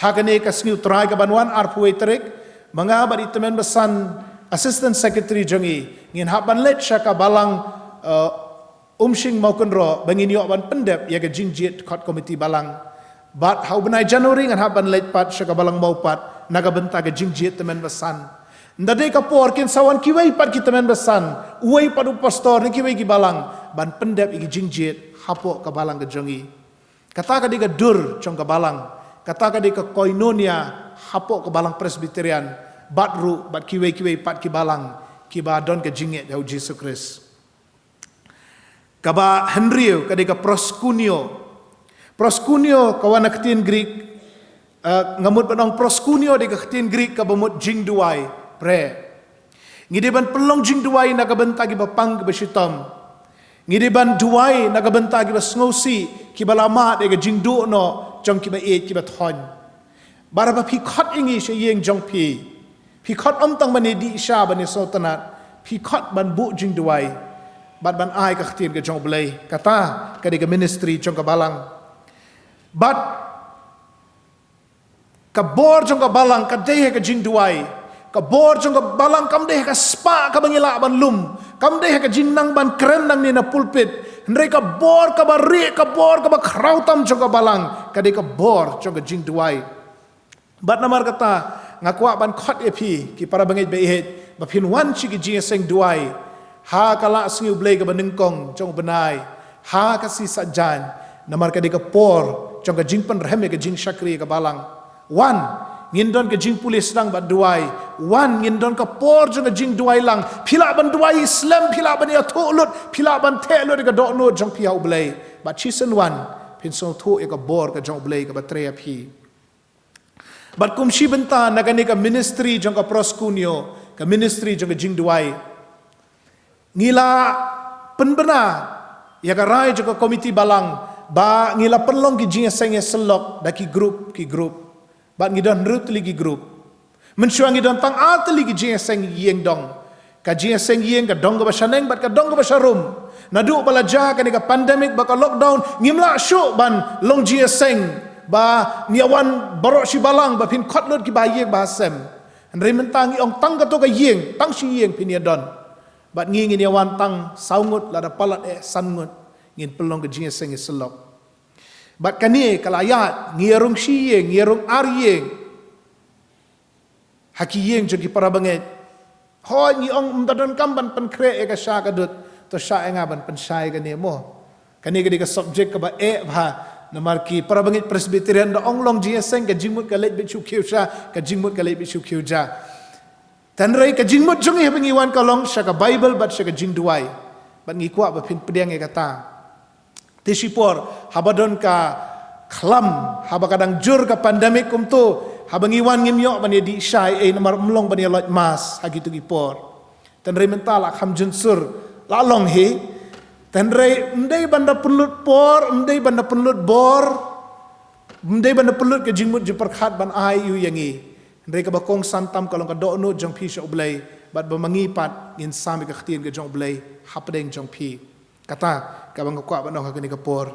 Ha kane ka sngi U Trai kaban wan, arphew wei tarik, ma nga bad i tymmen basan, assistant secretary jong ngi, ngin hap ban leit sha ka balang, eh, Umshing Mawkynroh ba ngin ïoh ban pyndep ïa ka jingjied dkhot komiti balang. Bad ha u bnai January ngan hap ban leit pat sha ka balang Mawpat na ka bynta ka jingjied tymmen basan. Ynda dei ka por, kin sa wan kiwei pat ki tymmen basan, uwei pat u pastor ne kiwei ki balang, ban pyndep ïa ki jingjied hapoh ka balang ka jong ngi. Kata ka dei ka dur jong ka balang, kata ka dei ka koinonia hapoh ka balang Presbyterian, bad ruh bad kiwei kiwei pat ki balang kiba don ka jingngeit ha U Jisu Khrist. Kaba hynriew ka dei ka proskuneo. Proskuneo ka wan na ka ktien Greek, eh, nga mut ban ong proskuneo dei ka ktien Greek kaba mut jingduwai, prayer. Ngi dei ban pynlong jingduwai na ka bynta kiba pang kiba shitom. Ngi dei ban duwai na ka bynta kiba sngewsih, kiba la mad ïa ka jingduh noh jong kiba ïeit kiba thoiñ. Bad haba phi khot ïa ngi sha ïing jong phi, phi khot ym tang ban ïa dih sha, ban ïa sngewtynnat, phi khot ban buh jingduwai bad ban ai ka ktien ka jong U Blei. Kata ka dei ka ministry jong ka balang. Bad ka bor jong ka balang ka dei ha ka jingduwai. Ka bor jong ka balang kam dei ha ka spah kaba ngi lah ban lum, kam dei ha ka jingnang ban kren nangne na pulpit. Hynrei ka bor kaba rieh, ka bor kaba khraw tam jong ka balang ka dei ka bor jong ka jingduwai. Bad namar kata, nga kwah ban khot ïa phi ki para bangeit ba ïeit ba phin wan sha ki jingïaseng duwai ha ka Lah Sngi U Blei kaba nyngkong jong u bnai, ha ka sngi Saitjaiñ, namar ka dei ka por jong ka jingpynrhem ïa ka jingshakri ïa ka balang. Wan, ngin don ka jingpule sdang bad duwai. Wan, ngin don ka por jong ka jingduwai lang. Phi lah ban duwai slem, phi lah ban ïathuh lut, phi lah ban theh lut ïa ka dohnud jong phi ha U Blei. Bad shisien wan, phin sngewthuh ïa ka bor ka jong U Blei kaba trei ha phi. Bad kum shi bynta na kane ka ministry jong ka proskuneo, ka ministry jong ka jingduwai, ngi la pynbna ïa ka rai jong ka komiti balang ba ngi la pynlong ki jingïaseng ïasyllok da ki group ki group. Bad ngi don hynriew tylli ki group. Mynshuwa ngi don tang ar tylli ki jingïaseng ïing dong. Ka jingïaseng ïing ka dong kaba shaneng bad ka dong kaba sharum. Naduh ba la jia kane ka pandemic bad ka lockdown, ngim lah shuh ban long jingïaseng ba ngi ïawan baroh shi balang ba phin khot lut kiba ha ïing ba ha sem. Hynrei mynta ngi ong tang kato ka ïing, tang shi ïing phin ïadon. Bad ngi ngin ïawan tang saw ngut, lada palat eh san ngut, ngin pynlong ka jingïaseng ïasyllok. Bad kane ka la ïaid, ngi ïarung shi ïing, ngi ïarung ar ïing. Ha ki ïing jong ki para bangeit. Hooid, ngi ong ym da donkam ban pynkhreh ïa ka sha ka dud, to shah ïa nga ban pynshai kane mo. Kane ka dei ka subject kaba eh bha, namar ki para bangeit Presbyterian da ong long jingïaseng, ka jingmut ka leit beit shu khiew sha, ka jingmut ka leit beit shu khiew ja. Tangba ka jingmut jong ngi haba ngi wan ka long sha ka Bible bad sha ka jingduwai. Bad ngi kwah ba phin pdiang ïa kata. Te shipor, haba don ka khlam, haba ka dang jur ka pandemic kumto, haba ngi wan ngim ïoh ban ïadih shai ei namar ym long ban ïaloit mass ha kito ki por. Tangba mynta la kham jynsur, la long hi. Tangba ym dei ban da pynlut por, ym dei ban da pynlut bor, ym dei ban da pynlut ka jingmut jingpyrkhat ban ai ïa u ïa ngi. Hynrei kaba kongsan tam ka long ka dohnud jong phi sha U Blei, bad ba ma ngi pat ngin sam ïa ka ktien ka jong U Blei hapdeng jong phi. Kata kaba nga kwah ban ong ha kane ka por.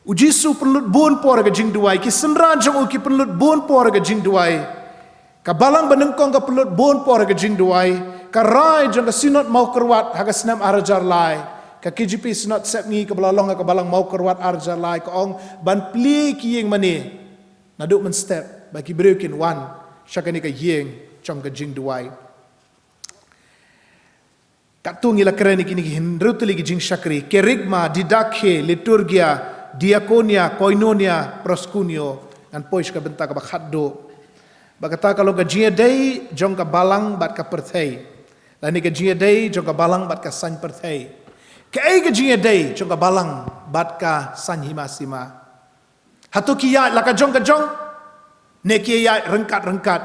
U Jisu pynlut bun por ha ka jingduwai, ki synran jong u ki pynlut bun por ha ka jingduwai. Ka balang ba nyngkong ka pynlut bun por ha ka jingduwai. Ka rai jong ka Synod Mawkyrwat ha ka snem ar hajar lai. Ka K J P Synod Sepngi kaba la long ha ka balang Mawkyrwat ar hajar lai ka ong ban plie ki ïing mane. Naduh mynstep ba ki briew kin wan sha kane ka ïing jong ka jingduwai. Katto ngi la kren ïa kine ki hynriew tylli ki jingshakri, kerygma, didache, liturgia, diakonia, koinonia, proskuneo, ngan poi sha ka bynta kaba khatduh. Ba kata ka long ka jingïadei jong ka balang bad ka pyrthei. Lane ka jingïadei jong ka balang bad ka saiñ pyrthei. Kaei ka jingïadei jong ka balang bad ka saiñ hima sima? Hato ki ïaid la ka jong ka jong? Ne ki ïaid ryngkat ryngkat?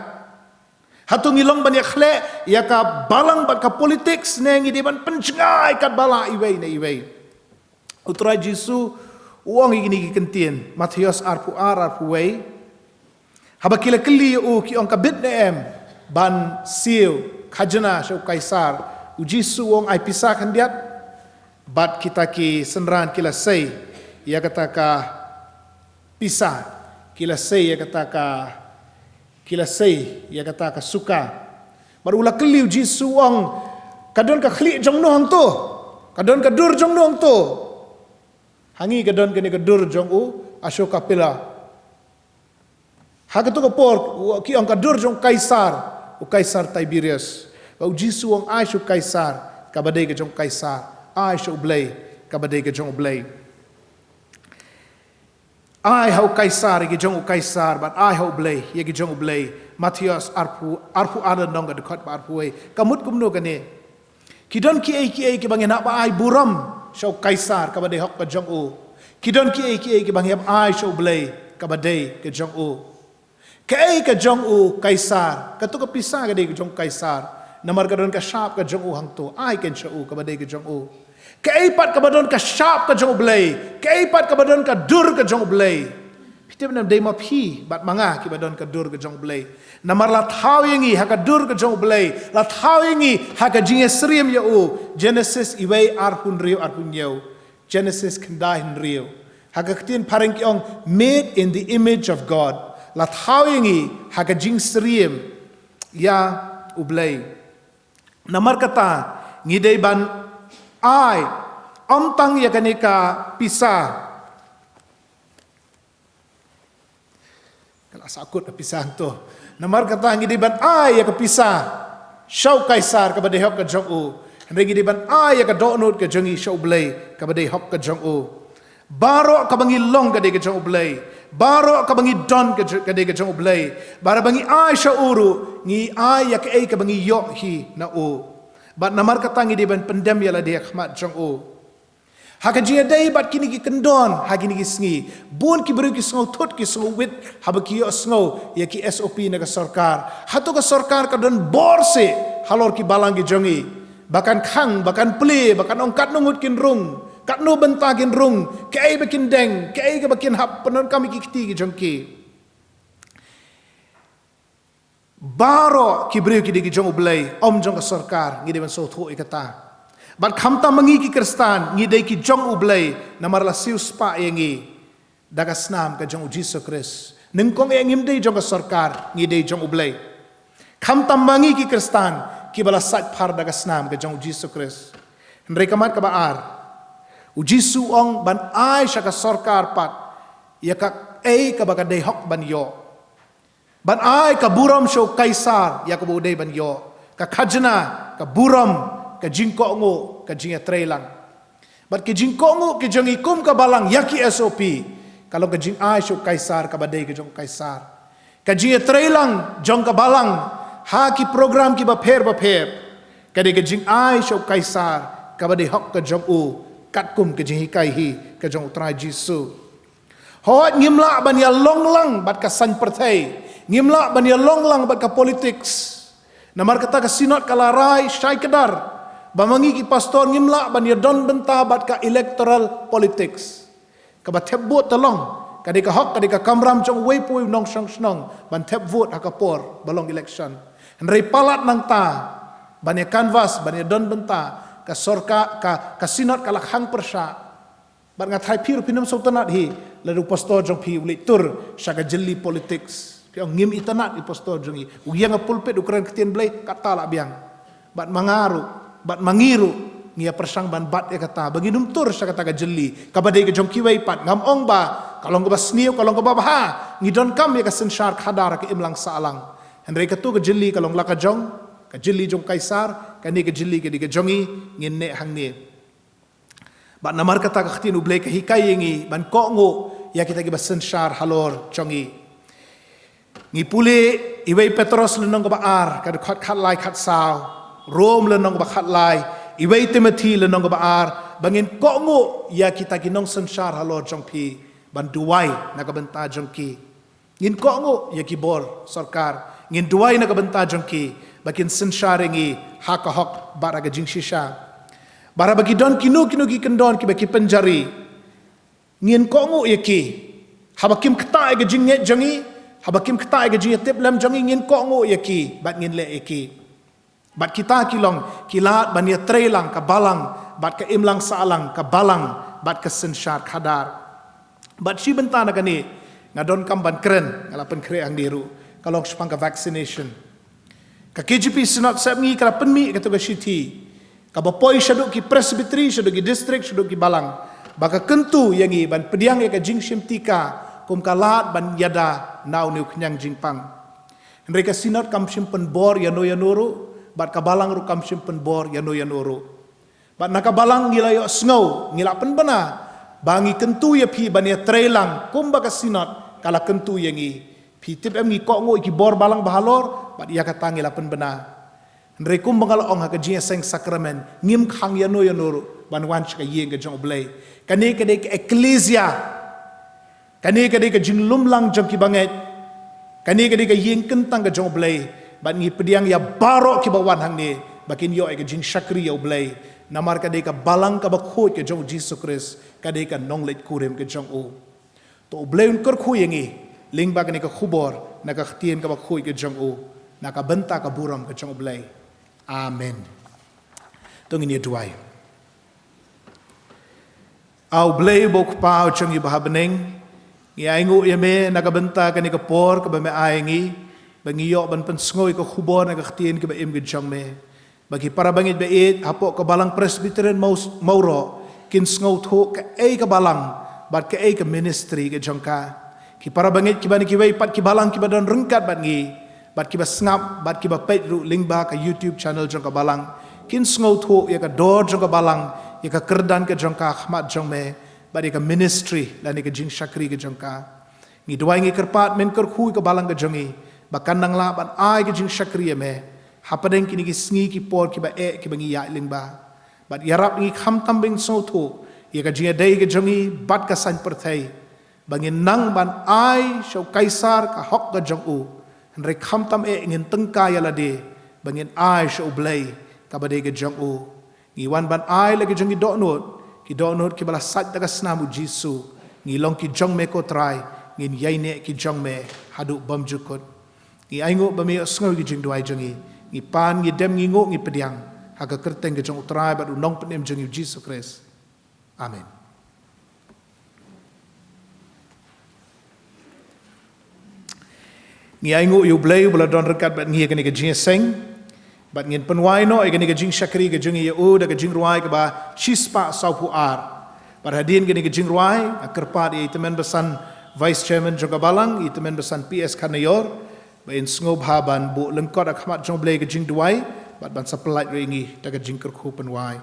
Hato ngi long ban ïakhleh ïa ka balang bad ka politics ne ngi dei ban pynjngai katba lah iwei na iwei? U Trai Jisu u ong ïa kine ki kyntien, Mathaios arphew ar, arphew wei. Haba ki la kylli ïa u ki ong, ka bit ne em ban siew khajna sha u Kaisar? U Jisu u ong, ai pisa khyndiat. Bad kita ki synran ki la sei ïa kata ka pisa, ki la sei ïa kata ka, ki la sei ïa kata ka suka. Bad u la kylli, u Jisu u ong, ka don ka khlieh jong no hangto? Ka don ka dur jong no hangto? Ha ngi ka don kane ka dur jong u Ashoka Pillar. Ha kato ka por u, ki ong, ka dur jong u Kaisar, u Kaisar Tiberius. Bad u Jisu u ong, ai sha u Kaisar kaba dei ka jong u Kaisar, ai sha U Blei kaba dei ka jong U Blei. Ai ha u Kaisar ïa ki jong u Kaisar, bad ai ha U Blei ïa ki jong U Blei. Mathaios arphew, arphew ar, lynnong ka dkhot ba arphew wei. Ka mut kumno kane? Ki don kiei kiei kiba ngi hap ai burom sha u Kaisar kaba dei hok ka jong u. Ki don kiei kiei kiba ngi hap ai sha U Blei kaba dei ka jong u. Kaei ka jong u Kaisar? Kato ka pisa ka dei ka jong u Kaisar. Namar ka don ka shap ka jong u hangto, ai kan sha u kaba dei ka jong u. Kaei pat kaba don ka shap ka jong U Blei? Kaei pat kaba don ka dur ka jong U Blei? Phi tip ne em, dei ma phi bad ma nga kiba don ka dur ka jong U Blei. Namar la thaw ïa ngi ha ka dur ka jong U Blei, la thaw ïa ngi ha ka jingïasyriem ïa u. Genesis iwei, arphew hynriew, arphew hynñiew. Genesis khyndai hynriew. Ha ka ktien phareng ki ong, made in the image of God. La thaw ïa ngi ha ka jingsyriem ïa U Blei. Namar kata ngi dei ban ai, ym tang ïa kane ka pisa. Ka la sahkut ka pisa hangto. Namar kata ngi dei ban ai ïa ka pisa sha u Kaisar kaba dei hok ka jong u. Hynrei ngi dei ban ai ïa ka dohnud ka jong ngi sha U Blei kaba dei hok ka jong u. Baroh kaba ngi long ka dei ka jong U Blei. Baroh kaba ngi don ka jo-, ka dei ka jong U Blei. Baroh ba ngi ai sha u ruh, ngi ai ïa kaei kaba ngi ïoh hi na u. Bad namar kata ngi dei ban pyndem ïa lade ha khmat jong u. Ha ka jingïadei bad kine ki kyndon ha kine ki sngi, bun ki briew ki sngewthut, ki sngewwit haba ki ïohsngew ïa ki S O P na ka sorkar. Hato ka sorkar ka don bor seh halor ki balang ki jong ngi? Ba kan khang, ba kan plie, ba kan ong katno ngut kin rung, katno bynta kin rung, kaei ba kin deng, kaei kaba kin hap pyndonkam ïa ki kti ki jong ki. Baroh ki briew ki dei ki jong U Blei, ym jong ka sorkar, ngi dei ban sngewthuh ïa kata. Bad khamtam ma ngi ki Khristan, ngi dei ki jong U Blei, namar la siewspah ïa ngi da ka snam ka jong U Jisu Khrist. Nyngkong eh ngim dei jong ka sorkar, ngi dei jong U Blei. Khamtam ma ngi ki Khristan, kiba la sait phar da ka snam ka jong U Jisu Khrist. Hynrei ka mat kaba ar, U Jisu u ong ban ai sha ka sorkar pat ïa kaei kaba ka dei hok ban ïoh. Ban ai ka burom sha u Kaisar ïa kaba u dei ban ïoh. Ka khajna, ka burom, ka jingkohnguh, ka jingïatreilang. Bad ka jingkohnguh ka jong i kum ka balang ïa ki S O P, ka long ka jingai sha u Kaisar kaba dei ka jong u Kaisar. Ka jingïatreilang jong ka balang ha ki program kiba pher bapher, ka dei ka jingai sha u Kaisar kaba dei hok ka jong u, katkum ka jinghikai hi ka jong U Trai Jisu. Hooid, ngim lah ban ïalong lang bad ka saiñ pyrthei. Ngim lah ban ïalong lang bad ka politics. Namar kata ka Synod ka la rai shai kdar ba ma ngi ki pastor ngim lah ban ïadon bynta bad ka electoral politics. Kaba thep vote te long, ka dei ka hok, ka dei ka kamram jong uwei pa uwei u nongshong shnong ban thep vote ha ka por ba long election. Hynrei palat nangta ban ïa canvass, ban ïadon bynta, ka sorkar, ka, ka Synod ka la khang pyrshah. Bad nga tharai phi ruh phin ym sngewtynnat hi lada u pastor jong phi u leit tur sha ka jylli politics. Phi ong, ngim itynnat i pastor jong ngi. U ïeng ha pulpit u kren ktien Blei, kata lah biang. Bad ma nga ruh, bad ma ngi ruh, ngi ïa pyrshang ban bat ïa kata ba ngin ym tur sha kata ka jylli kaba dei ka jong kiwei pat. Ngam ong ba ka long kaba sniew, ka long kaba bha, ngi donkam ïa ka synshar khadar ha ka imlang sahlang. Hynrei kato ka jylli ka long la ka jong, ka jylli jong u Kaisar, kane ka jylli ka dei ka jong ngi, ngin neh hangne. Bad namar kata ka ktien U Blei ka hikai ïa ngi ban kohnguh ïa kita kiba synshar halor jong ngi. Ngi pule Iwei Petros lynnong kaba ar, ka dkhot khatlai khatsaw, Rom lynnong kaba khatlai, Iwei Timothi lynnong kaba ar, ba ngin kohnguh ïa kita ki nongsynshar halor jong phi ban duwai na ka bynta jong ki. Ngin kohnguh ïa ki bor sorkar, ngin duwai na ka bynta jong ki ba kin synshar ïa ngi ha ka hok bad ha ka jingshisha. Bad haba ki don kino kino ki kyndon kiba ki pynjari, ngin kohnguh ïa ki. Haba kim ktah ïa ka jingngeit jong ngi, haba kim ktah ïa ka jingïatiplem jong ngi, ngin kohnguh ïa ki bad ngin leh ïa ki. Bad kita ki long ki lad ban ïatreilang ka balang bad ka imlang sahlang, ka balang bad ka synshar khadar. Bad shi bynta na kane nga donkam ban kren, nga la pynkhreh hangne ruh, ka long shaphang ka vaccination. Ka K J P Synod Sepngi ka la pynmih kato ka shithi kaba poi shaduh ki presbytery, shaduh ki district, shaduh ki balang, ba ka kyntu ïa ngi ban pdiang ïa ka jingshim tika kum ka lad ban ïada na une u khñiang jingpang. Hynrei ka Synod kam shym pynbor ïano ïano ruh, bad ka balang ruh kam shym pynbor ïano ïano ruh. Bad na ka balang ngi la ïohsngew, ngi la pynbna ba ngi kyntu ïa phi ban ïatreilang kumba ka Synod ka la kyntu ïa ngi. Phi tip em, ngi kohnguh ïa ki bor balang ba halor, bad ïa kata ngi la pynbna. Hynrei kumba nga la ong ha ka jingïaseng sakramen, ngim khang ïano ïano ruh ban wan sha ka ïing ka jong U Blei. Kane ka dei ka eklesia. Kane ka dei ka jinglumlang jong ki bangeit. Kane ka dei ka ïing kyntang ka jong U Blei. Bad ngi pdiang ïa baroh kiba wan hangne ba kin ïoh ïa ka jingshakri ïa U Blei. Namar ka dei ka balang kaba khuid ka jong U Jisu Khrist, ka dei ka nongleit kurim ka jong u. To U Blei un kyrkhu ïa ngi lyngba kane ka khubor na ka ktien kaba khuid ka jong u, na ka bynta ka burom ka jong U Blei. Amen. To ngin ïa duwai. A U Blei uba U Kpa u jong ngi uba ha bneng, ngi ainguh ïa me na ka bynta kane ka por kaba me ai ngi ba ngi ïoh ban pynsngew ïa ka khubor na ka ktien kaba im ka jong me. Ba ki para bangeit ba ïeit hapoh ka Balang Presbyterian Maw-, Mawroh kin sngewthuh kaei ka balang bad kaei ka ministry ka jong ka. Ki para bangeit kiba na kiwei pat ki balang kiba don ryngkat bad ngi, bad kiba sngap, bad kiba peit ruh lyngba ka YouTube channel jong ka balang, kin sngewthuh ïa ka dor jong ka balang, ïa ka kyrdan ka jong ka ha khmat jong me, bad ïa ka ministry lane ka jingshakri ka jong ka. Ngi duwai, ngi kyrpad men kyrkhu ïa ka balang ka jong ngi ba kan nang lah ban ai ka jingshakri ïa me hapdeng kine ki sngi ki por kiba eh kiba ngi ïaid lyngba. Bad ïarap ngi khamtam ba ngin sngewthuh ïa ka jingïadei ka jong ngi bad ka saiñ pyrthei, ba ngin nang ban ai sha u Kaisar ka hok ka jong u, hynrei khamtam eh ngin tyngkai ïa lade ba ngin ai sha U Blei kaba dei ka jong u. Ngi wan ban ai la ki jong ngi dohnud, ki dohnud kiba la sait da ka snam U Jisu. Ngi long ki jong me ko Trai, ngin ïaineh ki jong me haduh bymjukut. Ngi ainguh ba me ïohsngew ïa ki jingduwai jong ngi. Ngi pan, ngi dem, ngi nguh, ngi pdiang ha ka kyrteng ka jong U Trai bad U Nongpynim jong ngi U Jisu Khrist. Amen. Ngi ainguh ïa U Blei uba la don ryngkat bad ngi ha kane ka jingïaseng. Bad ngin pynwai noh ïa kane ka jingshakri ka jong ngi ïa U da ka jingrwai kaba shispah sawphew ar. Bad hadien kane ka jingrwai, nga kyrpad ïa i Tymmen Basan Vice Chairman jong ka Balang, i Tymmen Basan P S Kharnaior, ba in sngewbha ban buh lyngkot ha khmat jong U Blei ka jingduwai, bad ban sa pyllait ruh ïa ngi da ka jingkyrkhu pynwai.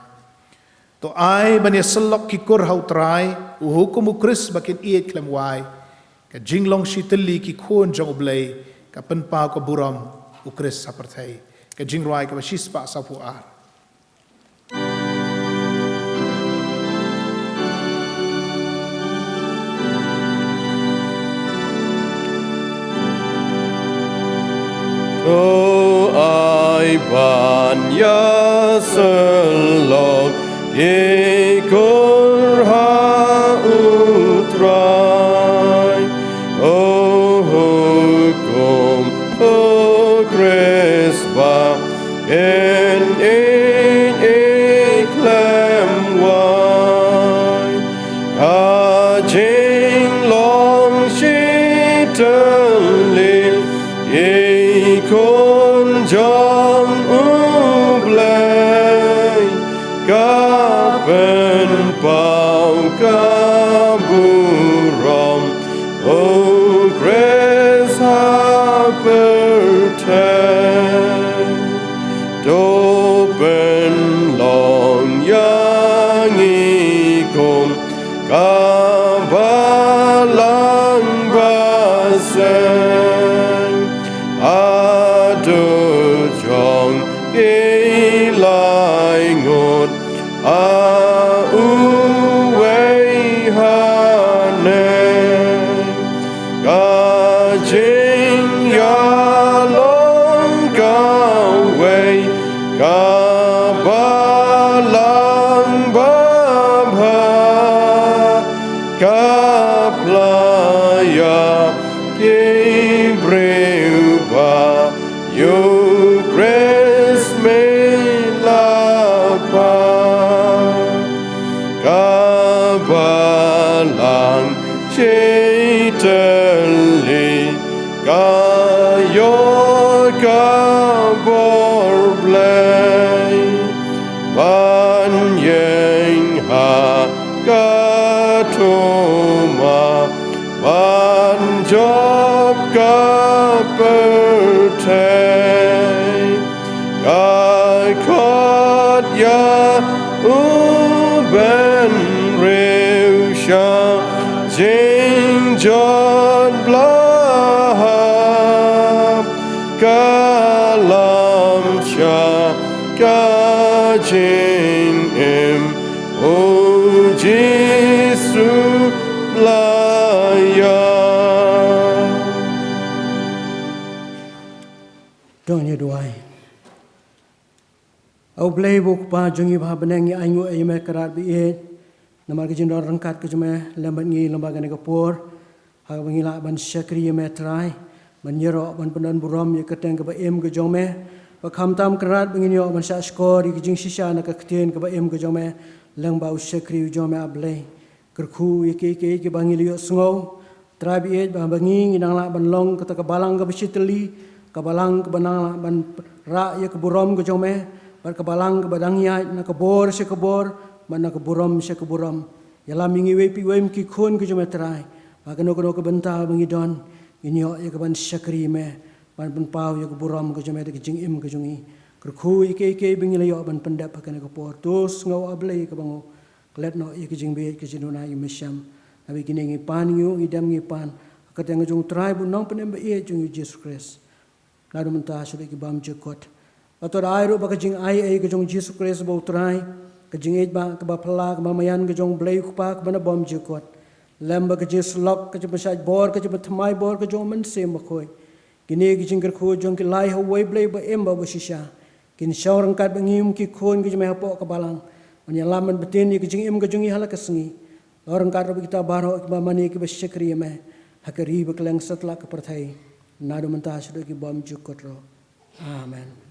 To ai ban ïasyllok ki kur ha U Trai, u hukum U Khrist ba kin ïeit khlem wai. Ka jinglong shitylli ki khun jong U Blei, ka pynpaw ka burom U Khrist ha pyrthei. Ka jingrwai kaba shispah sawphew ar. To ai ban ïasyllok ki kur ha U Trai. O hukum U Khrist ba in ïeit khlem wai. Ka jinglong shitylli ki khun jong U Blei, ka pynpaw ka burom U Khrist ha pyrthei. To pynlong ïa ngi kum ka Balang Baseng, haduh jong ki lai ngut ha uwei haneng. Ka jingïalong kawei, ka Balang babha, ka pla ïa ki briew ba ïa U Khrist me la phah. Ka Balang shitylli ka ïoh ka bor Blei ban ïeng ha ka thma ban jop ka pyrthei. Ka khot ïa u bynriew sha jingjot ba la hap, ka lam sha ka jingim, O Jisu, la ïa. To ngin ïa duwai. A U Blei uba U Kpa jong ngi ba ha bneng, ngi ainguh ïa me Kynrad ba ïeit namar ka jingdon ryngkat ka jong me lem bad ngi lyngba kane ka por, ha kaba ngi lah ban shakri ïa me Trai, ban ïaroh ban pyndon burom ïa ka kyrteng kaba im ka jong me. Bad khamtam Kynrad ba ngin ïoh ban shahshkor ïa ka jingshisha na ka ktien kaba im ka jong me lyngba u shakri u jong me A Blei. Kyrkhu ïa kiei kiei kiba ngi la ïohsngew, Trai ba ïeit, ba, ba ngi, ngi nang lah ban long kata ka Balang kaba shitylli, ka Balang kaba nang lah ban rah ïa ka burom ka jong me, bad ka Balang kaba dang ïaid na ka bor sha ka bor, bad na ka burom sha ka burom. Ïalam ïa ngi iwei pa iwei ki khun ka jong me Trai, ba kano kano ka bynta ba ngi don, ngin ïoh ïa ka ban shakri me, ban pynpaw ïa ka burom ka jong me da ka jingim ka jong ngi. Kyrkhu ïa kiei kiei ba ngi la ïoh ban pyndep ha kane ka por. To sngew A Blei kaba ngi klet noh ïa ka jingbieit ka jingduna ïa me shem. Naba ïa kine ngi pan, ngi ïoh, ngi dem, ngi pan ha ka kyrteng ka jong U Trai bad U Nongpynim ba ïeit jong ngi U Jisu Khrist. Naduh mynta sha ki bymjukut. Bad to da ai ruh ba ka jingai ei ka jong U Jisu Khrist ba U Trai, ka jingïeit ba kaba phylla, kaba maïan ka jong U Blei U Kpa kaba nabymjukut, lem bad ka jingïasyllok, ka jingpynshait bor, ka jingpynthymmai bor ka jong U Mynsiem Bakhuid, kine ki jingkyrkhu jong ki lai ha uwei Blei ba im bad ba shisha kin shong ryngkat bad ngi kum ki khun ki jong me hapoh ka Balang, ban ïalam ban btin ïa ka jingim ka jong ngi ha la ka sngi. Long ryngkat ruh bad kita baroh kiba mane kiba shakri ïa me ha ka ri bad kylleng satlak ka pyrthei. naduh mynta shaduh ki bymjukut ruh. Amen.